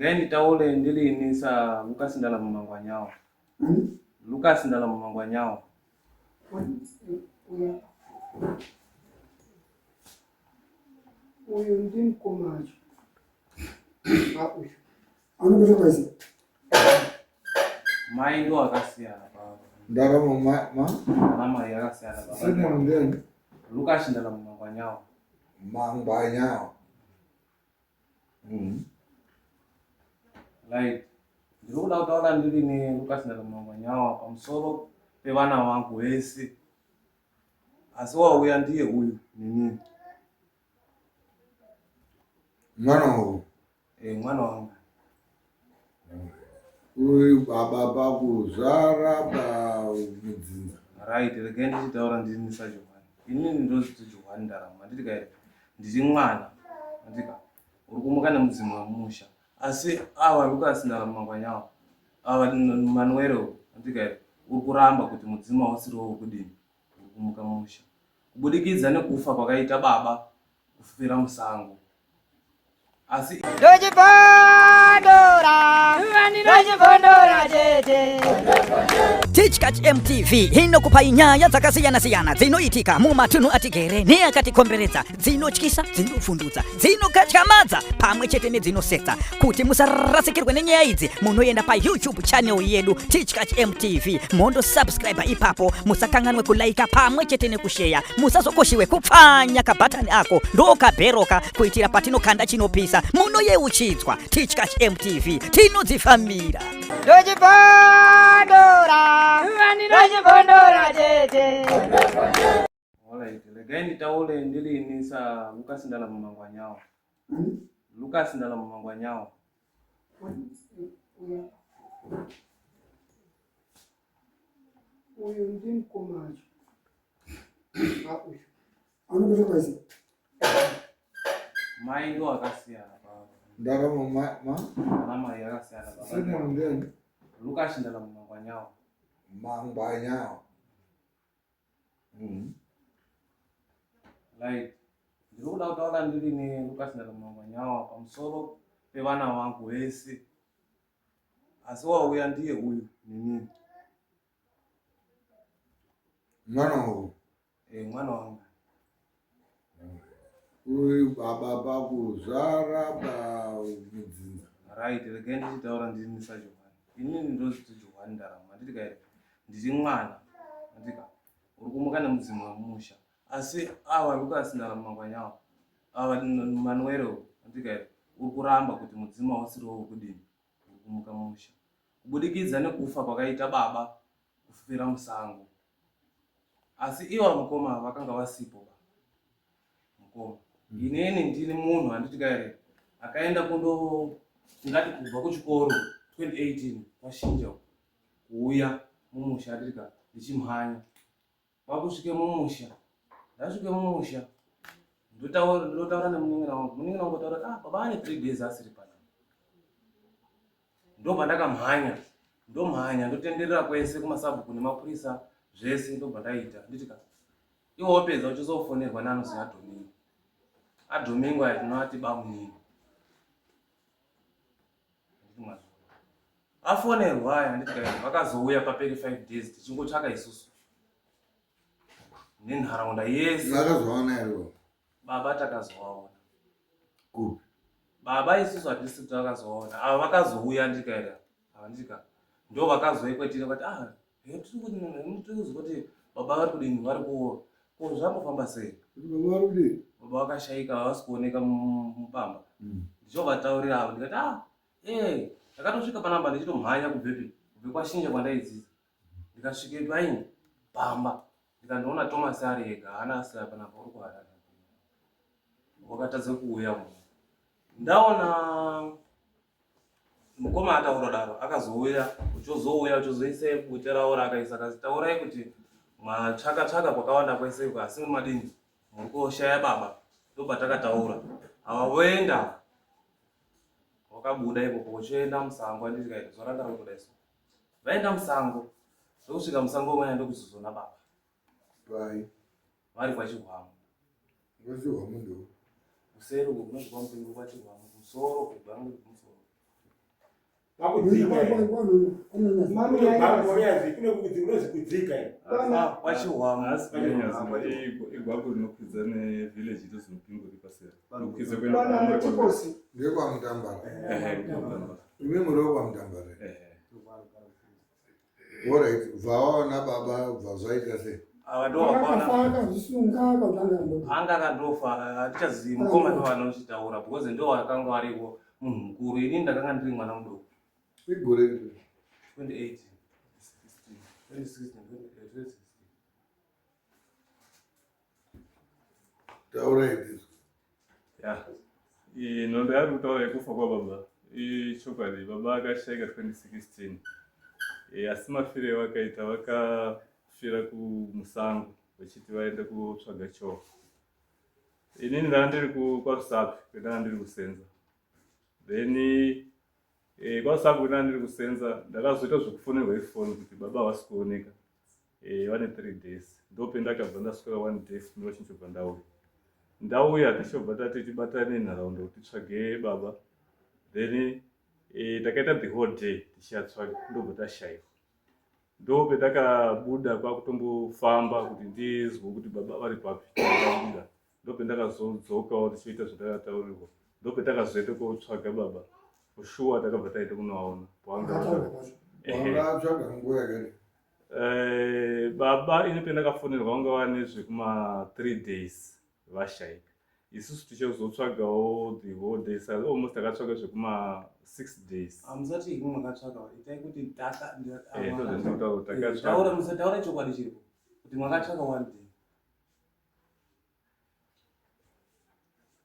Regai nditaure ndirini saLukas Ndalamo Mangwanyawo. Lukas Ndalamo Mangwanyawo. Uyu ndimukoma acho. Ah, uyu. Anobata kwazi. Mai ndo akasiyana baba. Ndaramo ma ma. Ana mai akasiyana baba. Surname ndiani? Lukas Ndalamo Mangwanyawo. Mangwanyawo. Right. Ndiri kuda kutaura ndiri neLukas Ndalamo Mangwanyawo pamusoro pevana vangu vese. Asi wauya ndiye uyu nini. Mwana wako. Eh, mwana wangu. Uyu baba pakuzvara pamudzinza. Right, regai ndichitaura ndiri saJohani. Inini ndoziti Johani Ndaramo, handiti ka here? Ndiri mwana, handiti ka? Uri kumuka nemudzimu wemusha. Asi ava Lucas Ndaramo Mangwanyawo, ava Manuel, handiti ka here? Uri kuramba kuti mudzimu hausiriwo wekudini, uri kumuka musha. Kubudikidza nekufa kwakaita baba kufira musango. Asi Ndochibondora, ndochibondora chete. Tichkach MTV inokupai nyaya dzakasiyana-siyana dzinoitika mumatunhu atigere neakatikomberedza, dzinotyisa, dzinovhundutsa, dzinokatyamadza pamwe chete nedzinosetsa. Kuti musarasikirwe nenyaya idzi, munoenda paYouTube channel yedu Tichkach MTV mondosubscribe ipapo. Musakanganwe kulaika pamwe chete nekusheya. Musazokoshiwe kupfanya kabhatani ako ndokabheroka kuitira patinokanda chinopisa munoyeuchidzwa. Tichkach MTV tinodzifambira. Ndochibondora, ndochibondora chete. Alright, regai nditaure ndirini saLukas Ndalamo Mangwanyawo. Lucas Ndalamo Mangwanyawo. Uyu ndimukoma acho. Ah, uyu. Anobata kwazi. Mai ndo akasiyana baba. Ndaramo ma ma. Ana mai akasiyana baba. Surname ndiani? Lucas Ndalamo Mangwanyawo. Mangwanyawo. Right. Ndiri kuda kutaura ndiri neLukas Ndalamo Mangwanyawo pamusoro pevana vangu vese. Asi wauya ndiye uyu nini. Mwana wako. Eh, mwana wangu. Uyu baba pakuzvara pamudzinza. Right, regai ndichitaura ndiri saJohani. Inini ndoziti Johani Ndaramo, handiti ka here? Ndiri mwana, handiti ka? Uri kumuka nemudzimu wemusha. Asi ava Lucas Ndaramo Mangwanyawo, ava Manuel, handiti ka here? Uri kuramba kuti mudzimu hausiriwo wekudini, uri kumuka musha. Kubudikidza nekufa kwakaita baba kufira musango. Asi ivo mukoma vakanga vasipo ba. Mukoma. Inini ndini munhu handiti ka here? Akaenda kundo tingati kubva kuchikoro 2018 kwashinja uko kuuya mumusha handiti ka ndichimhanya. Kwakusvike mumusha. Ndasvike mumusha. Ndotaura ndotaura nemunin'ina wangu. Munin'ina wangu otaura ah baba ane 3 days asiri pano. Ndopandakamhanya. Ndomhanya ndotenderera kwese kumasabhuku nemapurisa zvese ndobva ndaita. Nditi ka iwe wapedza uchizofonerwa neanozi aDomingo. ADomingo aya tinovati bamunini. Handiti mwazviona. Afonerwa aya handiti ka vakazouya paperi 5 days tichingotsvaka isusu. Nenharaunda yese. Makazovaona here? Baba takazovaona. Kupi? Baba isusu hatisi takazovaona. Ava vakazouya ndika here? Ava ndika. Ndo vakazouya kwetiri vakati ah, tiri kuzwa kuti baba vari kudini vari kuora. Ko zvambofamba sei? Kuti baba vari kudini? Baba vakashaika havasi kuoneka mupamba. Ndichovataurira avo ndikati ah, eh, ndakatosvika panamba ndichitomhanya kubvepi? Kubve kwaShinja kwandaidzidza. Ndikasvike paini pamba ndikandoona Thomas ari ega haana asina panapa uri kuHarare. Wakatadza kuuya munhu. Ndaona mukoma ataura daro akazouya uchozouya uchozoisa bute rawo raakaisa akati taurai kuti matsvaka tsvaka kwakawanda kwese uko asi madini muri koshaya baba ndopatakataura ava voenda wakabuda ikoko uchienda musango anditi kaita zuva ranga riri kuda isu vaenda musango ndokusvika musango umwe ndokuzozona baba Pai. vari kwaChihwamu. KwaChihwamu ndo. Kuseri uko kunonzi kwaMupingo kwaChihwamu kumusoro kubva kumusoro. Igwako rinokwidza nevillage itozinopingo ripasera rinokwidza kuendakwamutambara imi muri wekwamutambara orit bva waona baba bva zvaita sei anga akandofa hatichazivi mukoma ndo vanochitaura because ndo vakanga variko munhu mukuru ini ndakanga ndiri mwana mudoko igore 2018 2016 2016 taurai izvo ya nhoroondo yaari kutaura yekufa kwababa ichokwadi baba akashaika 2016 e, asi mafiro evakaita vakafira kumusango vachiti vaenda kutsvaga choo inini ndanga ndiri kwarusapi kwendanga ndiri kusenza then e, kwarusapi kwendanga ndiri kusenza ndakazoita zvekufonerwa ifoni kuti baba havasi kuoneka e, vane 3 days ndopendakabva ndaswera one day futi ndochinchobva ndauya ndauya tichobva tati tibatane nharaunda kuti titsvage baba then e, takaita the whole day tichiatsvaga ndobva tashaiwa ndopetakabuda kwakutombofamba kuti ndizwe kuti baba vari papi tabuda ndopendakazodzokawo tichiita zvatakataurirwa ndopetakazoenda kotsvaga baba shuwa takabva taenda kunovaona pawanga nguva yakati eh, baba ini pendakafonerwa vanga vane zvekuma 3 days vashaika isusu tichizotsvagawo the whole day sa almost takatsvaga zvekuma 6 days hamusati imi makatsvaga itai kuti taka Eh, ndozvandinotaura, takatsvaga. taura musataura chokwadi chiripo kuti makatsvaka one day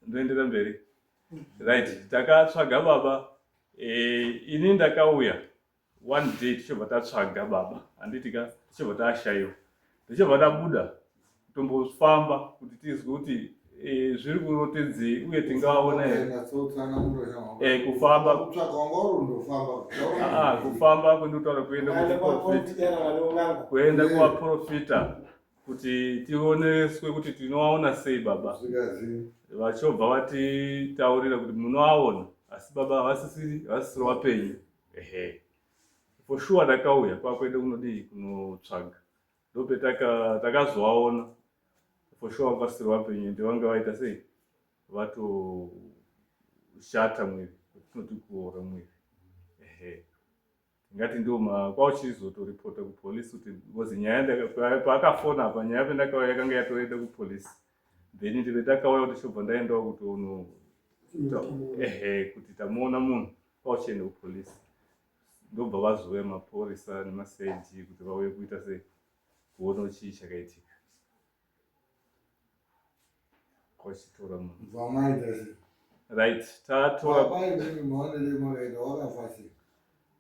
ndoendera mberi right takatsvaga baba eh, ini ndakauya one day tichobva tatsvaga baba handiti ka tichobva tashaiwa tichobva tabuda kutombofamba kuti tizwe kuti eh, zviri kurotedzei uye tingaona here Eh, kufamba kutsvaga wanga uri undofamba Ah, kufamba kwendikutaura kuenda kuchiprofita kuenda kuvaprofita kuti tioneswe kuti tinovaona sei baba zvikazii vachobva vatitaurira kuti munoaona asi baba havasisiri havasisiri vapenyu ehe for sure ndakauya kwakuenda kunodii kunotsvaga ndopetaka takazovaona for sure vanga vasisiri vapenyu ende vanga vaita sei vatoshata mwiri tinoti kuora mwiri ehe ngati ndo kwauchizotoripota kupolisi kuti because nyaya paakafona apa nyaya pendakauya yakanga yatoenda kupolisi then ndive takauya kuti chobva ndaendawo kuti uno ehe kuti tamuona munhu kwauchienda kupolisi ndobva vazouya mapurisa nemaCID kuti vauye kuita sei kuona chii chakaitika kwachitora munhu bva maita sei right tatora baba imimi maonere makaita wakafa sei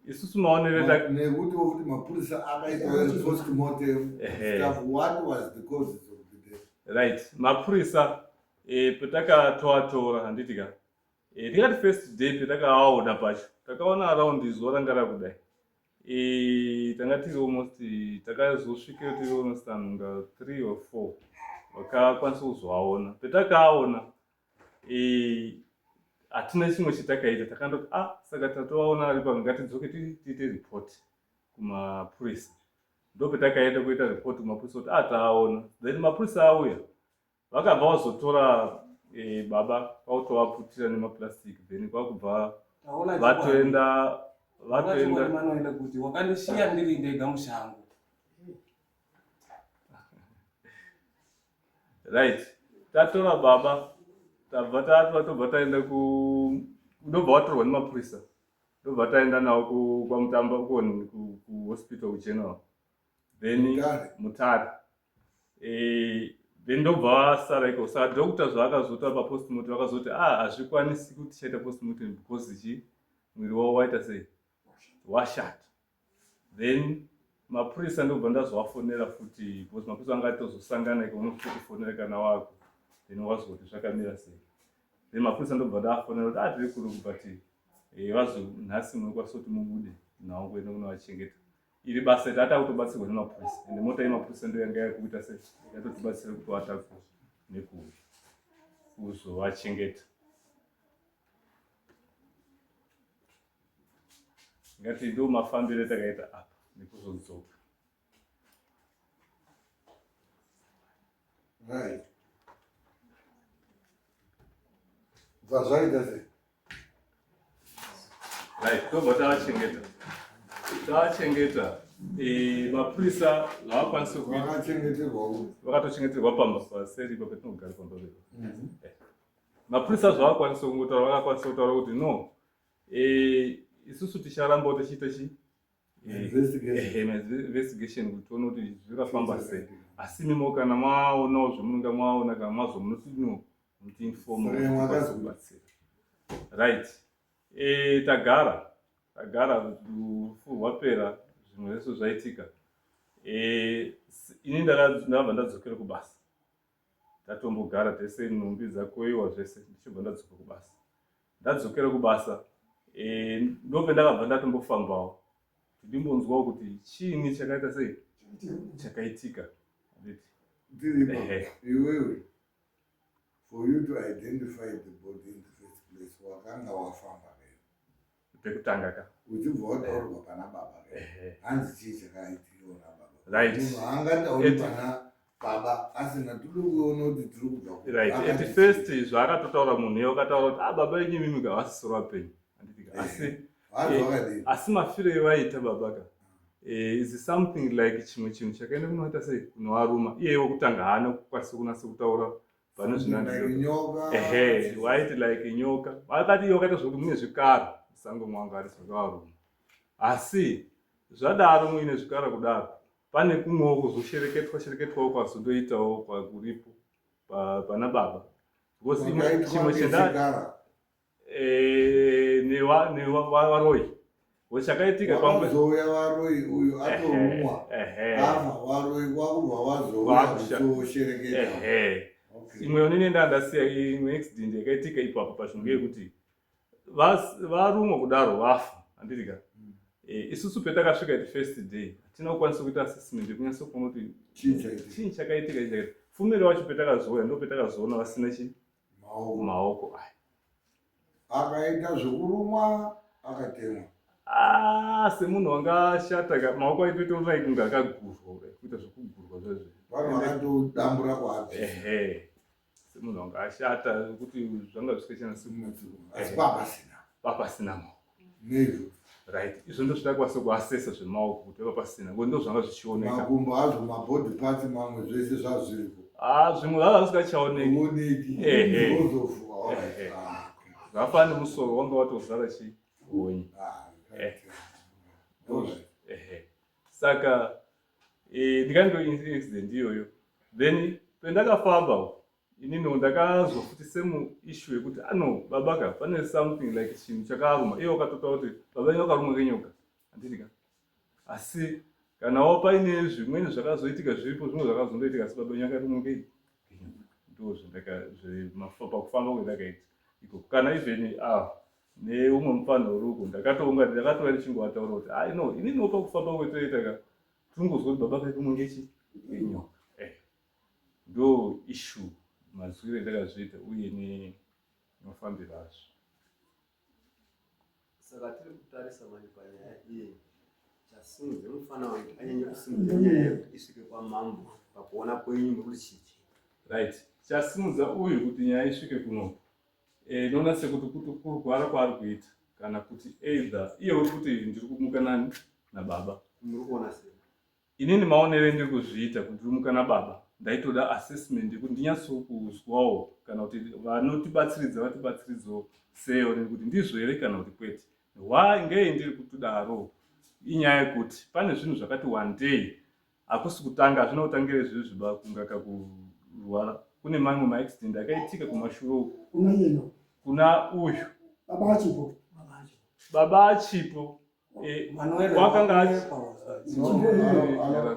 isusu maonere nekutiwo futi mapurisa akaita postmortem stuff what was the causes of the death right mapurisa e, petakatoatora handiti ka e, tikati first day petakaaona pacho takaona around zuva ranga rakudai e, tanga tiri almost takazosvikeyo tiri almost anhunga 3 or 4 vakakwanisa kuzoaona petakaaona e, hatina chimwe chatakaita takandoti ah saka tatovaona ari pano ngatidzoke tiite report kumapurisa ndopetakaenda kuita report kumapurisa kuti ah taaona then mapurisa auya vakabva vazotora e, baba kwakutovaputira nemaplastic then kwakubva vatoenda vatoenda manoenda kuti wakandisiya ndiri ndega mushango right tatora baba tabva tatora tobva taenda ku ndobva vatorwa nemapurisa ndobva taenda nawo kwamutamba kuhospital kugeneral then Mutare. mutare e, then ndobva vasara iko saka doctor zvaakazotaura papostmortem vakazoti ah hazvikwanisi kuti tichaita postmortem because chi mwiri wavo waita sei washata then mapurisa ndobva ndazovafonera futi because mapurisa anga atozosangana iko unotokufonera kana wako then wazoti zvakamira sei then mapurisa ndobva ndafonera kuti ah tiri kuri but eh, vazo nhasi munokwanisa kuti mubude nawo kuenda kunovachengeta iri basa tata kutobatsirwa nemapurisa ende mota yemapurisa ndo yanga yakuita sei yatotibatsira kutovatakura nekuzovachengeta Ngati ndo mafambiro etakaita apa nekuzodzoka. Right. Bva zvaita sei? Right, tobva tavachengeta. Tavachengeta. Eh, mapurisa zvavakwanisa kuita. Vakachengeterwa kupi? Vakatochengeterwa pamba paseri ipapo petinogara pamba pedu. Eh. Mapurisa zvavakwanisa kungotaura vakakwanisa kutaura kuti no. Eh, isusu ticharamba tichiita chi investigation kuti tione kuti zvikafamba sei asi mimo kana maonawo zvamunonga maona kana mazwa munoti no mutiinformabatsira right e, tagara tagara rufu rwapera zvimwe zvese zvaitika e, ini ndakabva ndadzokera kubasa tatombogara tese nhumbi dzakoiwa zvese ndichibva ndadzoka kubasa ndadzokera kubasa e, ndopendakabva ndatombofambawo ndimbonzwawo kuti chiini chakaita sei chakaitika ndiripo iwewe for you to identify the body in the first place wakanga wafamba pekutanga ka uchibva wataurirwa pana baba hanzi chii chakaitika na baba right munhu haangatauri pana baba asina tiri kuona kuti tiri kubva right at first zvaakatotaura munhu iye wakataura kuti ah baba venyu imimi ka vasisiro vapenyu handitika asi eh, asi mafiro evaita baba ka eh, is something like chimwe chinhu chakaenda kunoita sei kunovaruma iye wekutanga haana kukwanisa kunatsa kutaura pane zvinandiehe waiti like nyoka vakati iye wakaita zvekuti mune zvikara musango mwangu ari zvakavaruma asi zvadaro muine zvikara kudaro pane kumwewo kuzoshereketwa shereketwawo kwazondoitawo kwakuripo pana baba because chimwe chenda eh, nevaroyi chakaitika pamwe varoyi uyu atorumwa afa varoyi kwakubva vazouya kuzoshereketa imwe yonini ndandasiya imwe accident yakaitika ipapo pacho ngeyekuti varumwa kudaro vafa handiti ka mm. eh, isusu petakasvika it first day hatina kukwanisa kuita assessment yekunyatsa kuona kuti chii chakaitika ichakaita fumiro wacho petakazouya ndo petakazoona vasina chi maoko aya akaita zvekurumwa akatemwa ah, semunhu wanga ashata maoko aitoita like kunge akagurwa kuita zvekugurwa zvezve vanhu vakatodambura kwaabva ehe semunhu wanga ashata kuti zvanga zvisikachana asi papasina papasina maoko neizvo right izvo ndozvitakwanisa kuasesa zvemaoko kuti vava pasina ngo ndo zvanga zvichioneka makumbo azvo mabody parts mamwe zvese zvazviripo ah zvimwe zvanga zvisingachaoneki ah, zvafana nemusoro wanga watozara chi honye ah, saka eh, ndikando accident iyoyo then pendakafamba inini ndakazwa futi same issue yekuti ano ah, baba ka pane something like chinhu chakaruma iye wakatotaura kuti baba inge wakarumwa ngenyoka handiti ka asi kanawo paine zvimweni zvakazoitika zviripo zvimwe zvakazondoitika asi baba inge akarumwa ngei ndo zvendakapakufamba kwendakaita ikoko kana even ah neumwe mufanha uri uko ndakatounga ndakatouya ndichingovataura kuti ai no ininiwo pakufamba kwetoita ka tinongozwa kuti baba kaikumwe ngechi ngenyoka eh ndo issue mazwiro endakazviita uye nemafambiro azvo saka tiri kutarisa manje panyaya iyi chasimudze mufana wangu anyanye kusimudza nyaya yekuti isvike kwamambo pakuona kwenyu murikuti chichi right chasimudza uyu kuti nyaya isvike kunoku Eh, ndinoona sekuti kuti kurwara kwaari kuita kana kuti either iye uri kuti ndiri kumuka nani nababa muri kuona sei inini maonero endiri kuzviita kuti ndiri kumuka nababa ndaitoda assessment yekuti ndinyatsokuzwawo kana kuti vanotibatsiridza vatibatsiridzawo seyo nekuti ndizvo here kana kuti kwete why ngei ndiri kutodaro inyaya yekuti pane zvinhu zvakati one day Hakusi kutanga, hazvina kutangira izvozvi ba kunga kakurwara. Kune mamwe maaccident akaitika kumashure uku. Kuna iyeno. Kuna uyu. Baba achipo. Baba achipo. Eh, wakanga achi. Chimbonyara.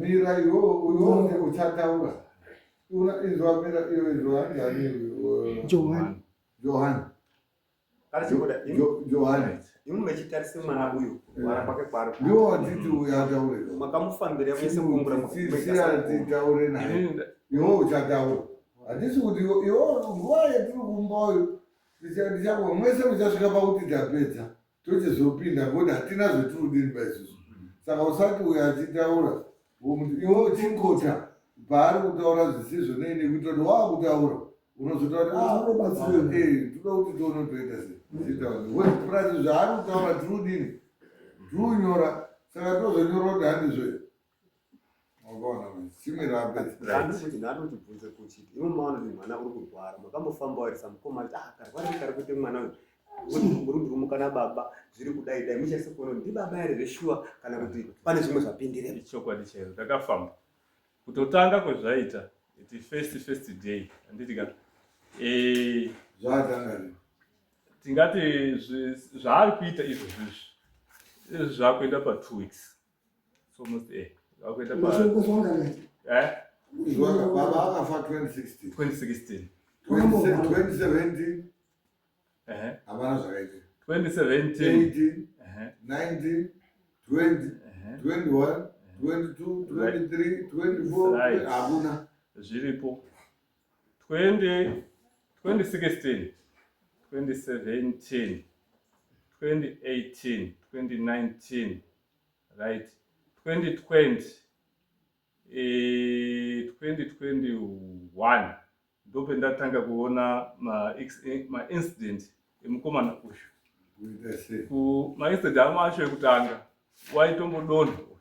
Mira iwe uyo uchataura. Una inzwa mira iyo inzwa anzani. Johan. Johan. Johani imwi mechitarisa mwana uyu kurwara kwake kwaari ndiwo watiti uyu ataure makamufambira mese kuongora titaure naye iwe uchataura hatisi kuti iwe nguva yatiri kumba uyu Ndichakuva mwese muchasvika pakuti tapedza tochizopinda ngokuti hatina zvetirudini paisusu. Saka usati uyo achitaura womuti iwe uchinkota paari kutaura zvisizvo nei nekuti kuti waakutaura unozotaura kuti ah, Unobatsira. eh, toda kuti tione toita sei tichitaura because plus zvaari kutaura tirudini tirunyora saka tozonyora kuti handizvo here wakaona manje chimira apedza Ndati ndatochibvunze kuti imwe maona kuti mwana uri kurwara makambofambawo here samukoma achiti ah karwara kari kuite mwana uyu muri kurumuka nababa zviri kudai dai muchaise kuona kuti ndibaba here zveshuwa kana kuti pane zvimwe zvapindiremo. Ichokwadi chaizvo takafamba kutotanga kwezvaita it first day handiti ka eh, zvaatanga rini tingati zvaari kuita izvozvizvi izvi zvakuenda pa 2 weeks It's almost eh zvakuenda pa eh baba akafa 2016 2016 2017 ehe hapana zvakaitika 2017 18 ehe 19 20 ehe 21 22 23 24 Right. hakuna zviripo 20 2016 2017 2018 2019 right 2020 eh, 2021 ndopendatanga kuona maincident ma emukomana uyu kuita sei maincident amwe acho ekutanga waitombodonha uyu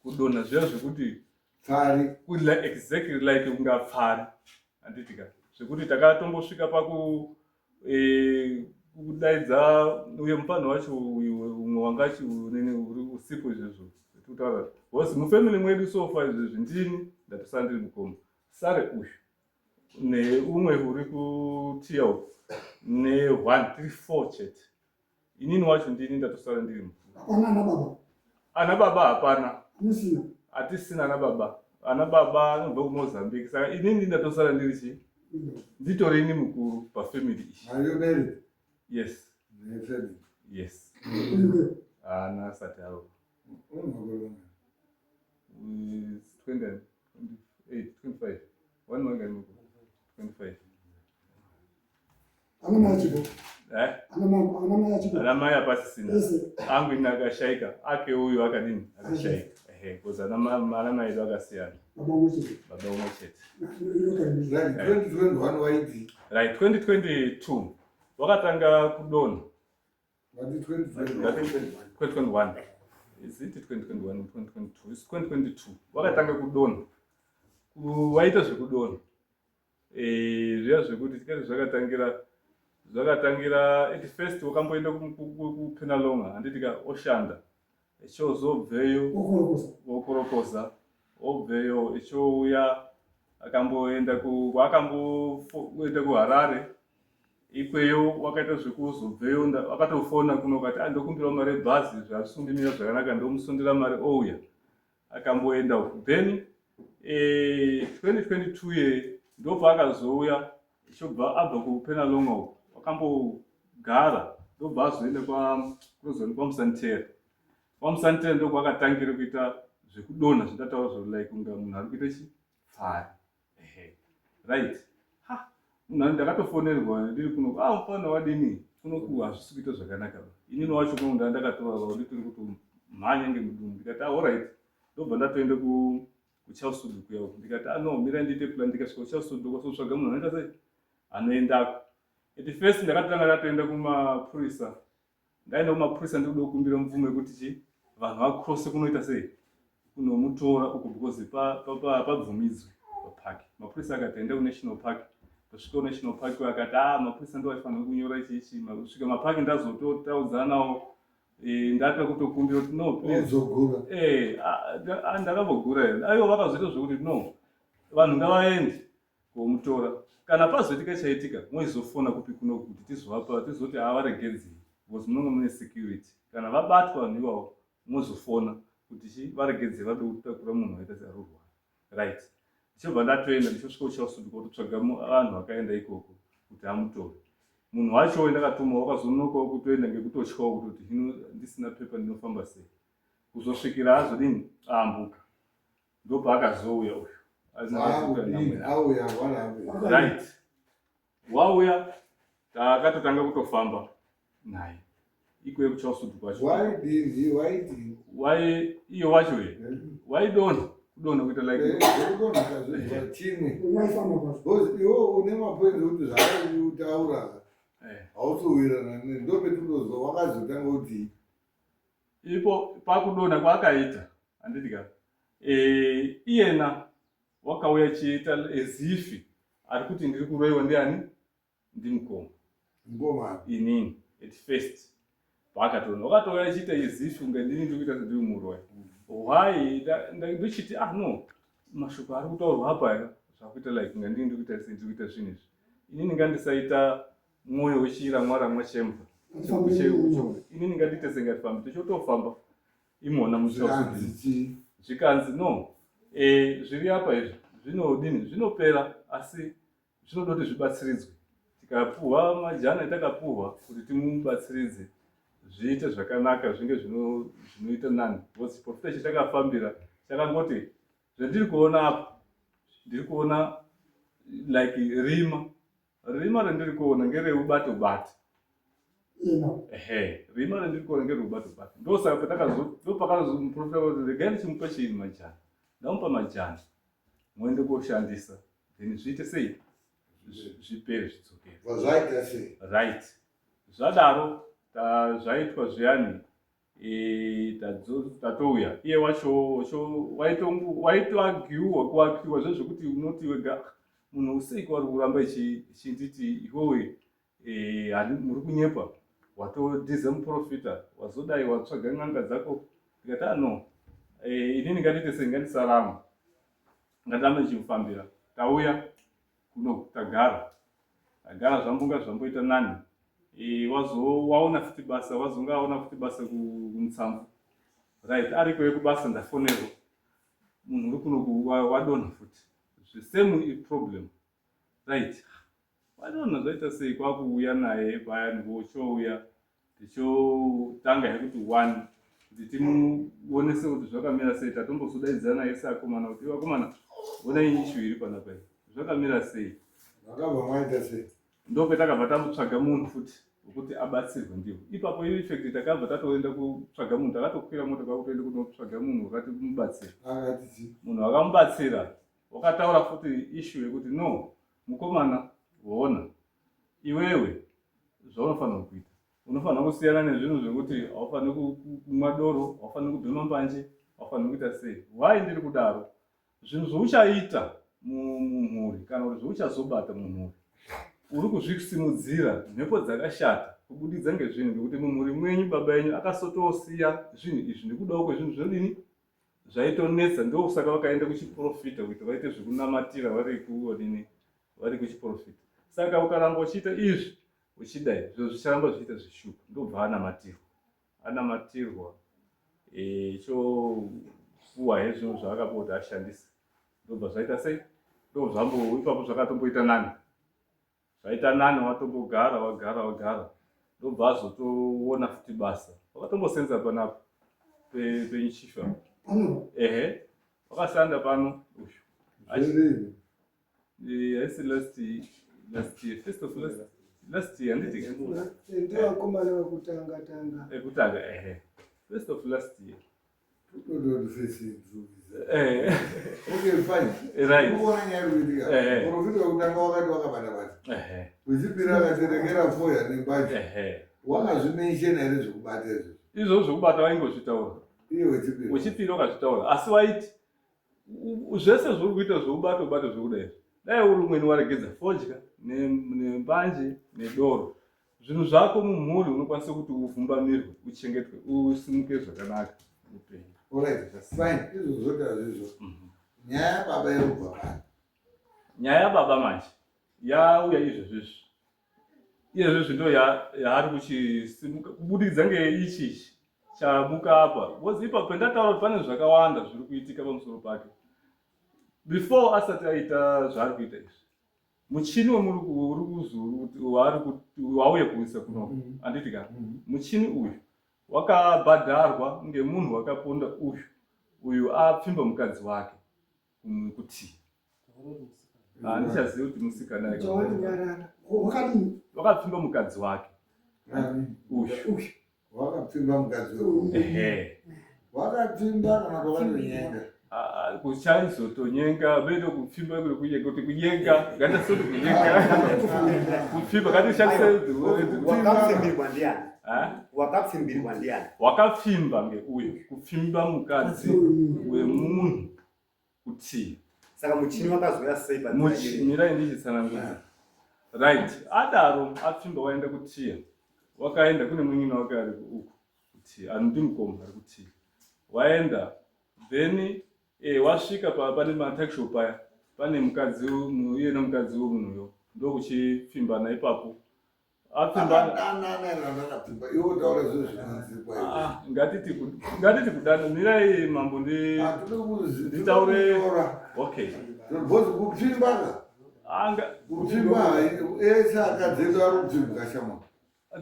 kudonha zviya zvekuti pfari kudla exactly like kunga pfari handiti ka zvekuti takatombosvika paku eh, kudaidza uye mufanho wacho uyu umwe wanga achiunini uri usiku izvezvo tikutaura because mufamily mwedu sofa izvezvi ndini ndatosara ndiri mukoma sare uyu neumwe uri kutiya uku ne one tiri four chete inini wacho ndini ndatosara ndiri mukuru Hapana ana baba. Ana baba hapana. Musina. Hatisina ana baba. Ana baba anobva kuMozambique. Saka inini ndatosara ndiri chii? Nditori ini mukuru pafamily iyi. Are you married? Yes. Nefamily? Yes. Haana asati aro. Unomakore It's 20, 28, 25. One more guy, 25. Ana mai achipo. Eh? Ana mai achipo. Ana mai apasisina. Ese. Angu ini akashaika, ake uyu akadini? Akashaika. Ehe, because ana mai edu akasiyana. Baba umwe chete. Baba umwe chete. Right, 2021 waiti. Right, 2022 wakatanga kudonha. Wati 2021. 2021. Is it 2021 2022? It's 2022. Wakatanga kudonha. Waita zvekudonha. Eh, zviya zvekuti tikati zvakatangira zvakatangira at first wakamboenda kupenalonga handiti ka oshanda echozobveyo wokorokoza obveyo echouya akamboenda kwaakamboenda kuharare ikweyo wakaita zvekuzobveyo akatofona kuno kati ah, ndokumbirawo mari yebhazi zvazvisundimira zvakanaka ndomusundira mari ouya akamboenda uku then eh, 2022 ye ndopaakazouya chobva abva kupenalonga uku wakambogara ndobva azoenda kunozoni kwamusantera kwamusantera ndokwakatangira kuita zvekudonha zvindataura zvo like kunga munhu ari kuita chi pfari ehe right ha munhu ndakatofonerwa ndiri kuno ah mfana wadini kuno ku hazvisi kuita zvakanaka ba inini wacho kuno nda ndakatora ba nditori kutomhanya ngemudumbu ndikati ah alright ndobva ndatoenda ku kuCharles kuya uku ndikati ah no mira ndiite plan ndikasvika kuCharles ndokwasotsvaga munhu anoita sei anoendako at first ndakatanga ndatoenda kumapurisa Ndaenda kumapurisa ndikuda kukumbira mvumo yekuti chi vanhu vakrose kunoita sei kunomutora uko because pabvumidzwi pa, pa papark. Mapurisa akati enda kunational park. Ndosvika kunational park akati ah mapurisa ndo aifanira kunyora ichi ichi kusvika mapark ndazototaudzanawo e, ndata kutokumbira kuti no please. Eh, ndakambogura here? Aiwa vakazoita zvekuti no vanhu ngavaende komutora kana pazoitika chaitika moizofona kupi kuno kuti tizovapa tizoti havaregedzi because munonge mune security kana vabatwa vanhu ivavo mozofona kuti chi varegedze vade kutakura munhu waita searurwara right ndichobva ndatoenda ndichosvika kuchausuduka kutotsvaga vanhu vakaenda ikoko kuti amutore munhu wacho wendakatuma wakazonokawo kutoenda ngekutotyawo kutoti hino ndisina pepa ndinofamba sei kuzosvikira azodini aambuka ndopaakazouya uyu auya right wauya Takatotanga kutofamba naye ikweyo kuchausudu kwacho. Waidini waidini? Wai iyo wacho ye waidonha kudonha kuita like Zvekudonha tazvinzwa chimwe. Because iwe une mapoints ekuti zvaari kutaura hausi kuwirirana neni, ndopetinozo wakazotanga kuti Ipo pakudonha kwaakaita, handiti ka? Iyena wakauya chiita as if ari kuti ndiri kuroiwa ndiani? Ndimukoma. Mukoma. Inini at first paakatoona wakatouya achiita as if kunge ndini ndiri kuita sendiri muroya. Why ndochiti, ah no, mashoko ari kutaurwa apa aya zvakuita like kunge ndini ndiri kuita sendiri kuita zvinhu izvi. Inini ngandisaita mwoyo wechiramwa ramwa chembwa. Inini ngandiite sengatifambi tichotofamba imona. Zvikanzi chii? Zvikanzi no, zviri apa izvi zvinodini, zvinopera, asi zvinoda kuti zvibatsiridzwe. Tikapuhwa majana etakapuhwa kuti timubatsiridze zviite zvakanaka, zvinge zvinoita nani, because chiprofita chatakafambira chakangoti zvandiri kuona apa, ndiri kuona like rima. Rima randiri kuona ngereubate ubate. Ehe, rima randiri kuona ngereubate ubate. Ndosaka patakazo ndopakazomuprofita kuti regai ndichimupa chiini, majana. Ndamupa majana, muende koshandisa, then zviite sei, zvipere, zvidzokere. Zvaita sei? Right, zvadaro zvaitwa zviyani, tatouya. Iye wacho waitoagiwa kuakiwa zvezvekuti unoti wega, "Ah, munhu useiko wari kuramba ichinditi iwewe muri kunyepa, watodhiza muprofita, wazodai watsvaga n'anga dzako." Ndikati, "Ah no, inini ngandiite sei, ngandisarama, ngatirambe ndichimufambira." Tauya kuno, tagara tagara, zvambonga zvamboita nani. Wazo waona futi basa, wazonga aona futi basa kuMutsamvu. Right, ariko yekubasa, ndafonerwa, munhu uri kuno wadonha futi, the same problem. Right, wadonha, zvaita sei? Kwakuuya naye paya, ndikochouya tichotanga yekuti one kuti timuonese kuti zvakamira sei. Tatombozodaidzana naye seakomana kuti, "Vakomana, onai issue iri panapa iyi, zvakamira sei?" Makabva maita sei? Ndopetakabva tamutsvaga munhu futi wekuti abatsirwe ndiwo ipapo. In fact takabva tatoenda kutsvaga munhu, takatokwira mota kwakutoenda kunotsvaga munhu wakati mubatsira. Akati chii? Munhu wakamubatsira wakataura futi issue yekuti, "No, mukomana, ona iwewe, zvaunofanira kuita, unofanira kusiyana nezvinhu zvekuti haufaniri kumwa doro, haufaniri kubhema mbanje, haufaniri kuita sei. Why ndiri kudaro? Zvinhu zvauchaita mumhuri kana kuti zvauchazobata mumhuri, uri kuzvisimudzira mhepo dzakashata kubudidza ngezvinhu, ngekuti mumhuri mwenyu baba yenyu akasotosiya zvinhu izvi nekudawo kwezvinhu zvinodini zvaitonetsa. Ndosaka vakaenda kuchiprofita kuti vaite zvekunamatira vari kuonini, vari kuchiprofita. Saka ukaramba uchiita izvi uchidai, zviro zvicharamba zvichiita zvishupa." Ndobva anamatirwa, anamatirwa, chopuwa he zvinhu zvaakapuwa kuti ashandise. Ndobva zvaita sei, ndo zvambo ipapo zvakatomboita nani, zvaita nani, watombogara, wagara, wagara. Ndobva azotoona futi basa, wakatombosenza panapa penchifa. Ehe, wakashanda pano uyu. Zviri Haisi last year, first of last year, handiti? Ndivakomana vekutanga tanga. Ekutanga, ehe, first of last year. Totodofesi. Eh. Okay, fine. Right. Ukuona nyaya iri kuitika. Profita wekutanga wakati wakabata bata. Wechipiri akaterekera foya nembanje. Wakazvimenshena here zvekubata izvozvo? Izvozvo zvekubata vaingozvitaura. Iye wechipiri. Wechipiri wakazvitaura, asi waiti zvese zvuri kuita zveubata ubata zvekuda izvi, dai uri umweni waregedza fodya nembanje nedoro, zvinhu zvako mumhuri unokwanisa kuti uvhumbamirwe, uchengetwe, usimuke zvakanaka upenyu. Alright, fine. Izvo zvote hazvizvo. Nyaya yababa iri kubva pani? Nyaya yababa manje yauya izvezvizvi, iyezvezvi ndo yaari kuchisimuka kubudikidza ngeichi ichi chamuka apa, because ipapo pendataura kuti pane zvakawanda zviri kuitika pamusoro pake before asati aita zvaari kuita izvi. Muchini wemuri uri waari wauye kuisa kuno, handiti ka? Muchini uyu wakabhadharwa ngemunhu wakaponda uyu, uyu apfimba mukadzi wake kuti handichazivi kuti musikana. John, nyarara. Wakadini? Wakapfimba mukadzi wake. Uyu. Uyu. Wakapfimba mukadzi wake. Ehe. Wakapfimba kana kwakanonyenga. Ah, kuchaizotonyenga bede kupfimba kuri kunyenga kuti kunyenga ngatisoti kunyenga kupfimba ngatishandise Wakapfimbirwa ndiani? Ah? Wakapfimbirwa ndiani? Wakapfimba ngeuyo kupfimba mukadzi wemunhu kuti Saka muchini wakazouya sei pa Mirai ndichitsanangudza. Right, adaro apfimba waenda kutiya, wakaenda kune munin'ina wake ari uku kutiya, anoti mukoma ari kutiya, waenda then wasvika pane matakishop paya pane mukadzi iye nemukadzi wemunhuyo ndokuchipfimbana ipapo. Ah, ngatiti kudana. Mirai mambo, nditaure. Okay. Because kupfimba kupfimba ese akadzi edu ari kupfimbwa shama.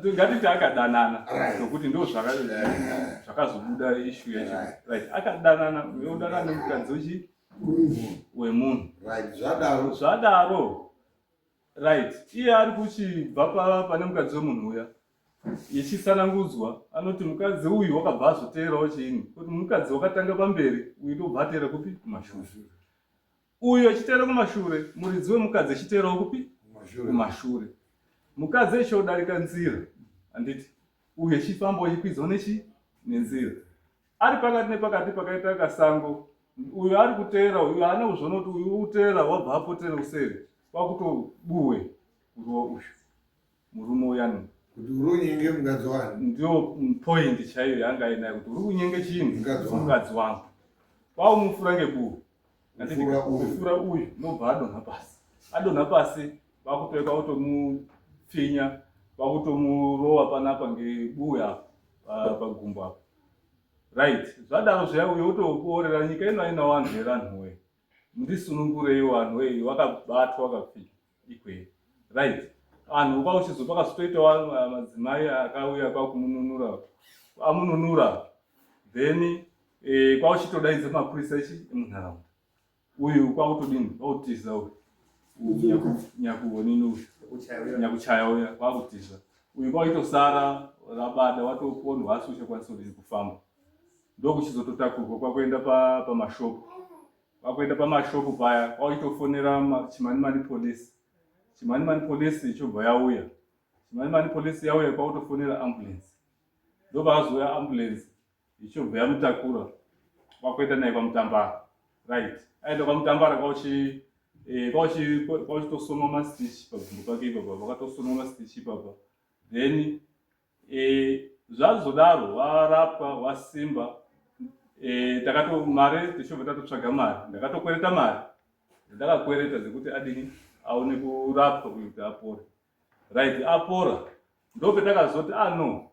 Ngatiti akadanana nokuti ndo zvakazobuda issue yacho. Right, akadanana, uyodanana nemukadzi wechi wemunhu. Right, zvadaro. Zvadaro, right, iye ari kuchibva pane mukadzi wemunhu uya, ichitsanangudzwa anoti mukadzi uyu wakabva azoteerawo chiini, kuti mukadzi wakatanga pamberi, uyu ndobva ateera kupi? Kumashure. Uyu achiteera kumashure, muridzi wemukadzi achiteerawo kupi? Kumashure. Mukadzi achiodarika nzira, handiti, uyu achifamba achikwidzwa nechi nenzira, ari pakati nepakati pakaita kasango, uyu ari kuteera, uyu haana kuzviona kuti uyu uri kuteera, wabva apotera kuseri kwakutobuwe kurova uyu murume uyani. Kuti uri unyenge mukadzi wani. Ndiyo point chaiyo yanga ainayo, kuti uri kunyenge chini? Mukadzi wangu. Mukadzi wangu. Kwaumufura ngebuwe. Kufura uyu. Kufura uyu, nobva adonha pasi. Adonha pasi, vakutoeka kwakutomupfinya, kwakutomurowa panapa ngebuwe apa, pagumbo apa. Right, zvadaro zviya uyo utokuorera nyika ino aina vanhu here anhu wee, mundisunungureiwo anhu wee, wakabatwa wakapfinya ikweyo. Right, anhu kwauchizo pakazotoitawo madzimai akauya kwakumununura, amununura, then kwauchitodaidza mapurisa echi emunharaunda. Uyu kwakutodini? Kwakutiza uyu nyakuonini uyu nyakuchaya uya kwakutiza. Uyu kwaitosara rabada, watopondwa, asi uchakwanisa kudini? Kufamba. Ndokuchizototakurwa kwakuenda pamashopu. Kwakuenda pamashopu paya kwakuchitofonera Chimanimani Police. Chimanimani Police ichobva yauya. Chimanimani Police yauya, kwakutofonera ambulance. Ndopakazouya ambulance ichobva yamutakura kwakuenda naye kwaMutambara. Right, aenda kwaMutambara kwauchi kwauchitosonwa mastitch pagumbo pake ipapa, vakatosonwa mastitch ipapa. Then zvazodaro warapwa, wasimba, takato mari tichobva tatotsvaga mari, ndakatokwereta mari, ndakakwereta dzekuti adini, aone kurapwa kuti apore. Right, apora, ndopetakazoti ah no,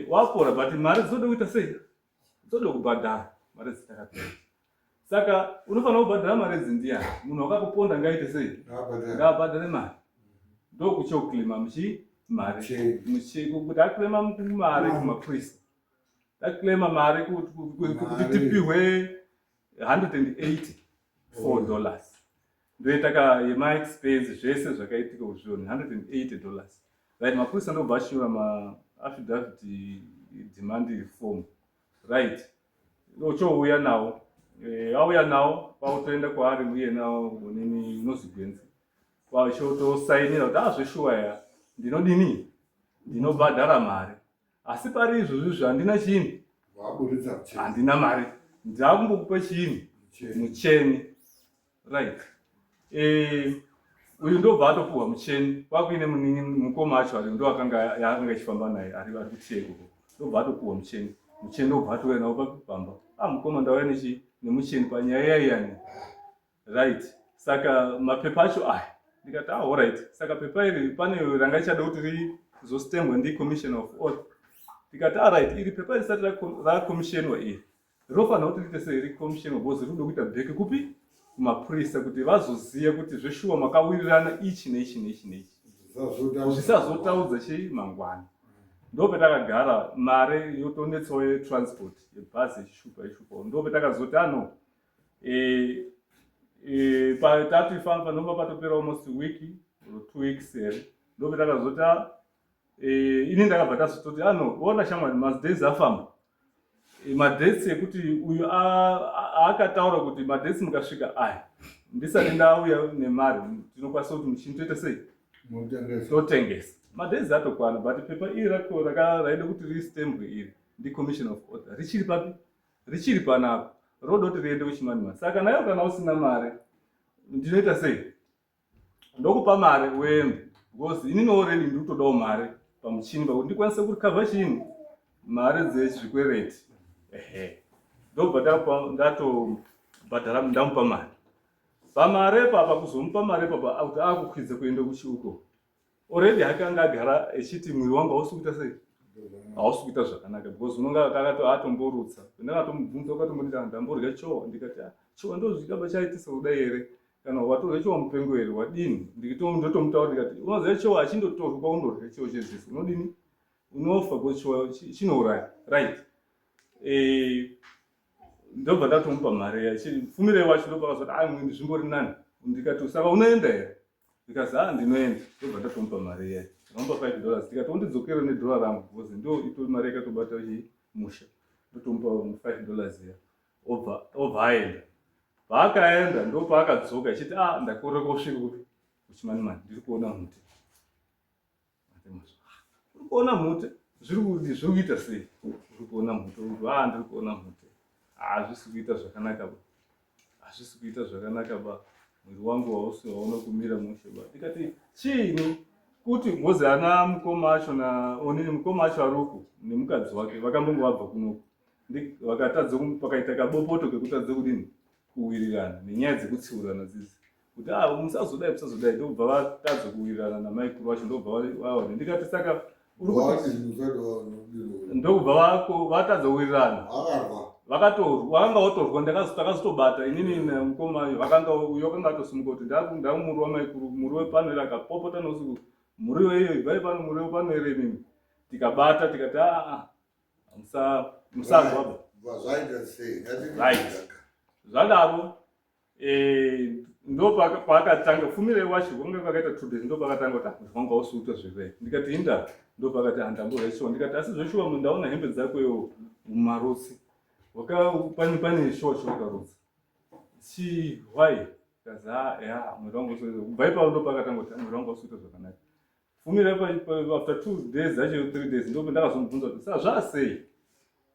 wapora, but mari dzinoda kuita sei? Dzinoda kubhadhara mari dzitakapera. Saka unofanira kubhadhara mari idzi ndiyani? Munhu wakakuponda ngaite sei? Ngaabhadhare mari. Ndokuchoclaima muchi mari kuti aclaima mari kumapurisa, taclaima mari kuti tipihwe $184, ndoitaka yemaexpense zvese zvakaitika kuzvioni, $180. Right, mapurisa ndobva achinyora maaffidavit demand form. Right, ochouya nawo, auya nawo, kwakutoenda kwaari uyena unini unozigwenzi, kwachotosainira kuti azveshuwa ya ndinodini, ndinobhadhara mari, asi pari izvozvi handina chini, handina mari, ndakumbokupa chini? Mucheni. Right, uyu ndobva atopuhwa mucheni, kwakuine mukoma acho ari ndo akanga yaakanga ichifamba naye ari kutiya ikoko, ndobva atopuhwa mucheni. Mucheni ndobva atouya nawo pamba. Ah, mukoma, ndauya nechi nemucheni panyaya yaiyani. Right, saka mapepa acho aya. Ndikati ah, alright, saka pepa iri pane ranga ichada kuti rizostembwa ndicommissioner of oath. Ndikati ah, right, iri pepa risati rakommissionwa iri rinofanira kuti riite sei? Recommissionwa, because rinoda kuita bheke kupi? Kumapurisa, kuti vazoziva kuti zveshuwa makawirirana ichi neichi neichi neichi, zvisazotaudza chii mangwana. Ndopetakagara, mari yotonetsawo yetransport yebhazi yechishupa ishupa. Ndopetakazoti ano tati famba, ndomba patopera almost week. 2 weeks here, ndopetakazoti ini ndakabva tazototi ano ona shamwari, madays afamba. Madates ekuti uyu akataura kuti madates mukasvika aya ndisati ndauya nemari, tinokwanisa kuti muchini toita sei? Mutengesa. Totengesa. Madays atokwana, but pepa iri rako raida kuti ristembwe iri ndicommission of order, richiri papi? Richiri panapa, roda kuti riende kuChimanimani. Saka nayo kana usina mari ndinoita sei? Ndokupa mari uende, because inini already ndiri kutodawo mari pamuchini pakuti ndikwanise kurecover chini, mari dzezvikwereti. Ehe, ndobva ndatobhadhara, ndamupa mari. Pamari papa, kuzomupa mari papa kuti akukwidze kuenda kuchiuko, already hake anga agara echiti mwiri wangu hausi kuita sei, hausi kuita zvakanaka, because unonga akati atomborutsa. Ndakatomubvunza, ukatombonditi ndamborya chowa. Ndikati, "Ah, chowa ndozvikaba chaitisa kudai here? Kana watorya chowa mupengo here, wadini?" Ndotomutaura ndikati, unoziva chowa achindotorwa, kwaundorya chowa chezvese unodini? Unofa, because chowa chinouraya, right? Ndobva ndatomupa mari yachi. Pfumirei wacho ndopakazoti, "Ah, mwini zvimbori nani." Ndikati, "Saka unoenda here?" Ndikazi, "Ah, ndinoenda." Ndobva ndatomupa mari iya, ndakamupa $5. Ndikati, "Undidzokere nedhora rangu," because ndo itori mari yakatobata chimusha. Ndotomupa $5 iya, obva aenda. Paakaenda ndopaakadzoka achiti, "Ah, ndakorera kusvika kupi, kuChimanimani, ndiri kuona mhute." "Uri kuona mhute? Zviri kuita sei? Uri kuona mhute?" "Ah, ndiri kuona mhute. Hazvisi kuita zvakanaka ba, hazvisi kuita zvakanaka ba, mwiri wangu hausi hauna kumira mushe ba." Ndikati, "Chiini?" Kuti ngozi ana mukoma acho naonini, mukoma acho ari uku nemukadzi wake, vakambonge vabva kunoku, vakatadza pakaita kabopoto kekutadza kudini, kuwirirana nenyaya dzekutsiurana dzidzi, kuti a musazodai, musazodai. Ndobva vatadza kuwirirana namaikuru vacho, ndobva vaona. Ndikati, "Saka uri kuti?" Wati musati waona. Ndokubva vatadza kuwirirana. Vakarwa. Vakatorwa, vakanga votorwa. Takazotobata inini namukoma. Vakanga uyo akanga atosimuka kuti ndamuriwa maikuru, muriwe pano here? Akapopota nousiku, "Muriwe iyo, ibvai pano, muriwe pano here imimi?" Tikabata, tikati, "Aa, musazwa ba." Bva zvaita sei? Ngatiti Zvadaro, ndo paakatanga fumire wacho kwanga kwakaita 2 days, ndo paakatanga kuti, "Ah, wanga usi kuita zvirei?" Ndikati, "Inda." Ndo pakati, "Handamborya shuwa." Ndikati, "Asi zveshuwa ndaona hembe dzako iwo mumarutsi, pane shuwa chawakarutsa chi, why?" Kazi, "Ah, ya mwiri wangu kubva ipapo." Ndo paakatanga kuti, "Mwiri wangu usi kuita zvakanaka." Fumire after 2 days acho, 3 days, ndo ndakazomubvunza kuti, "Sa zvasei?"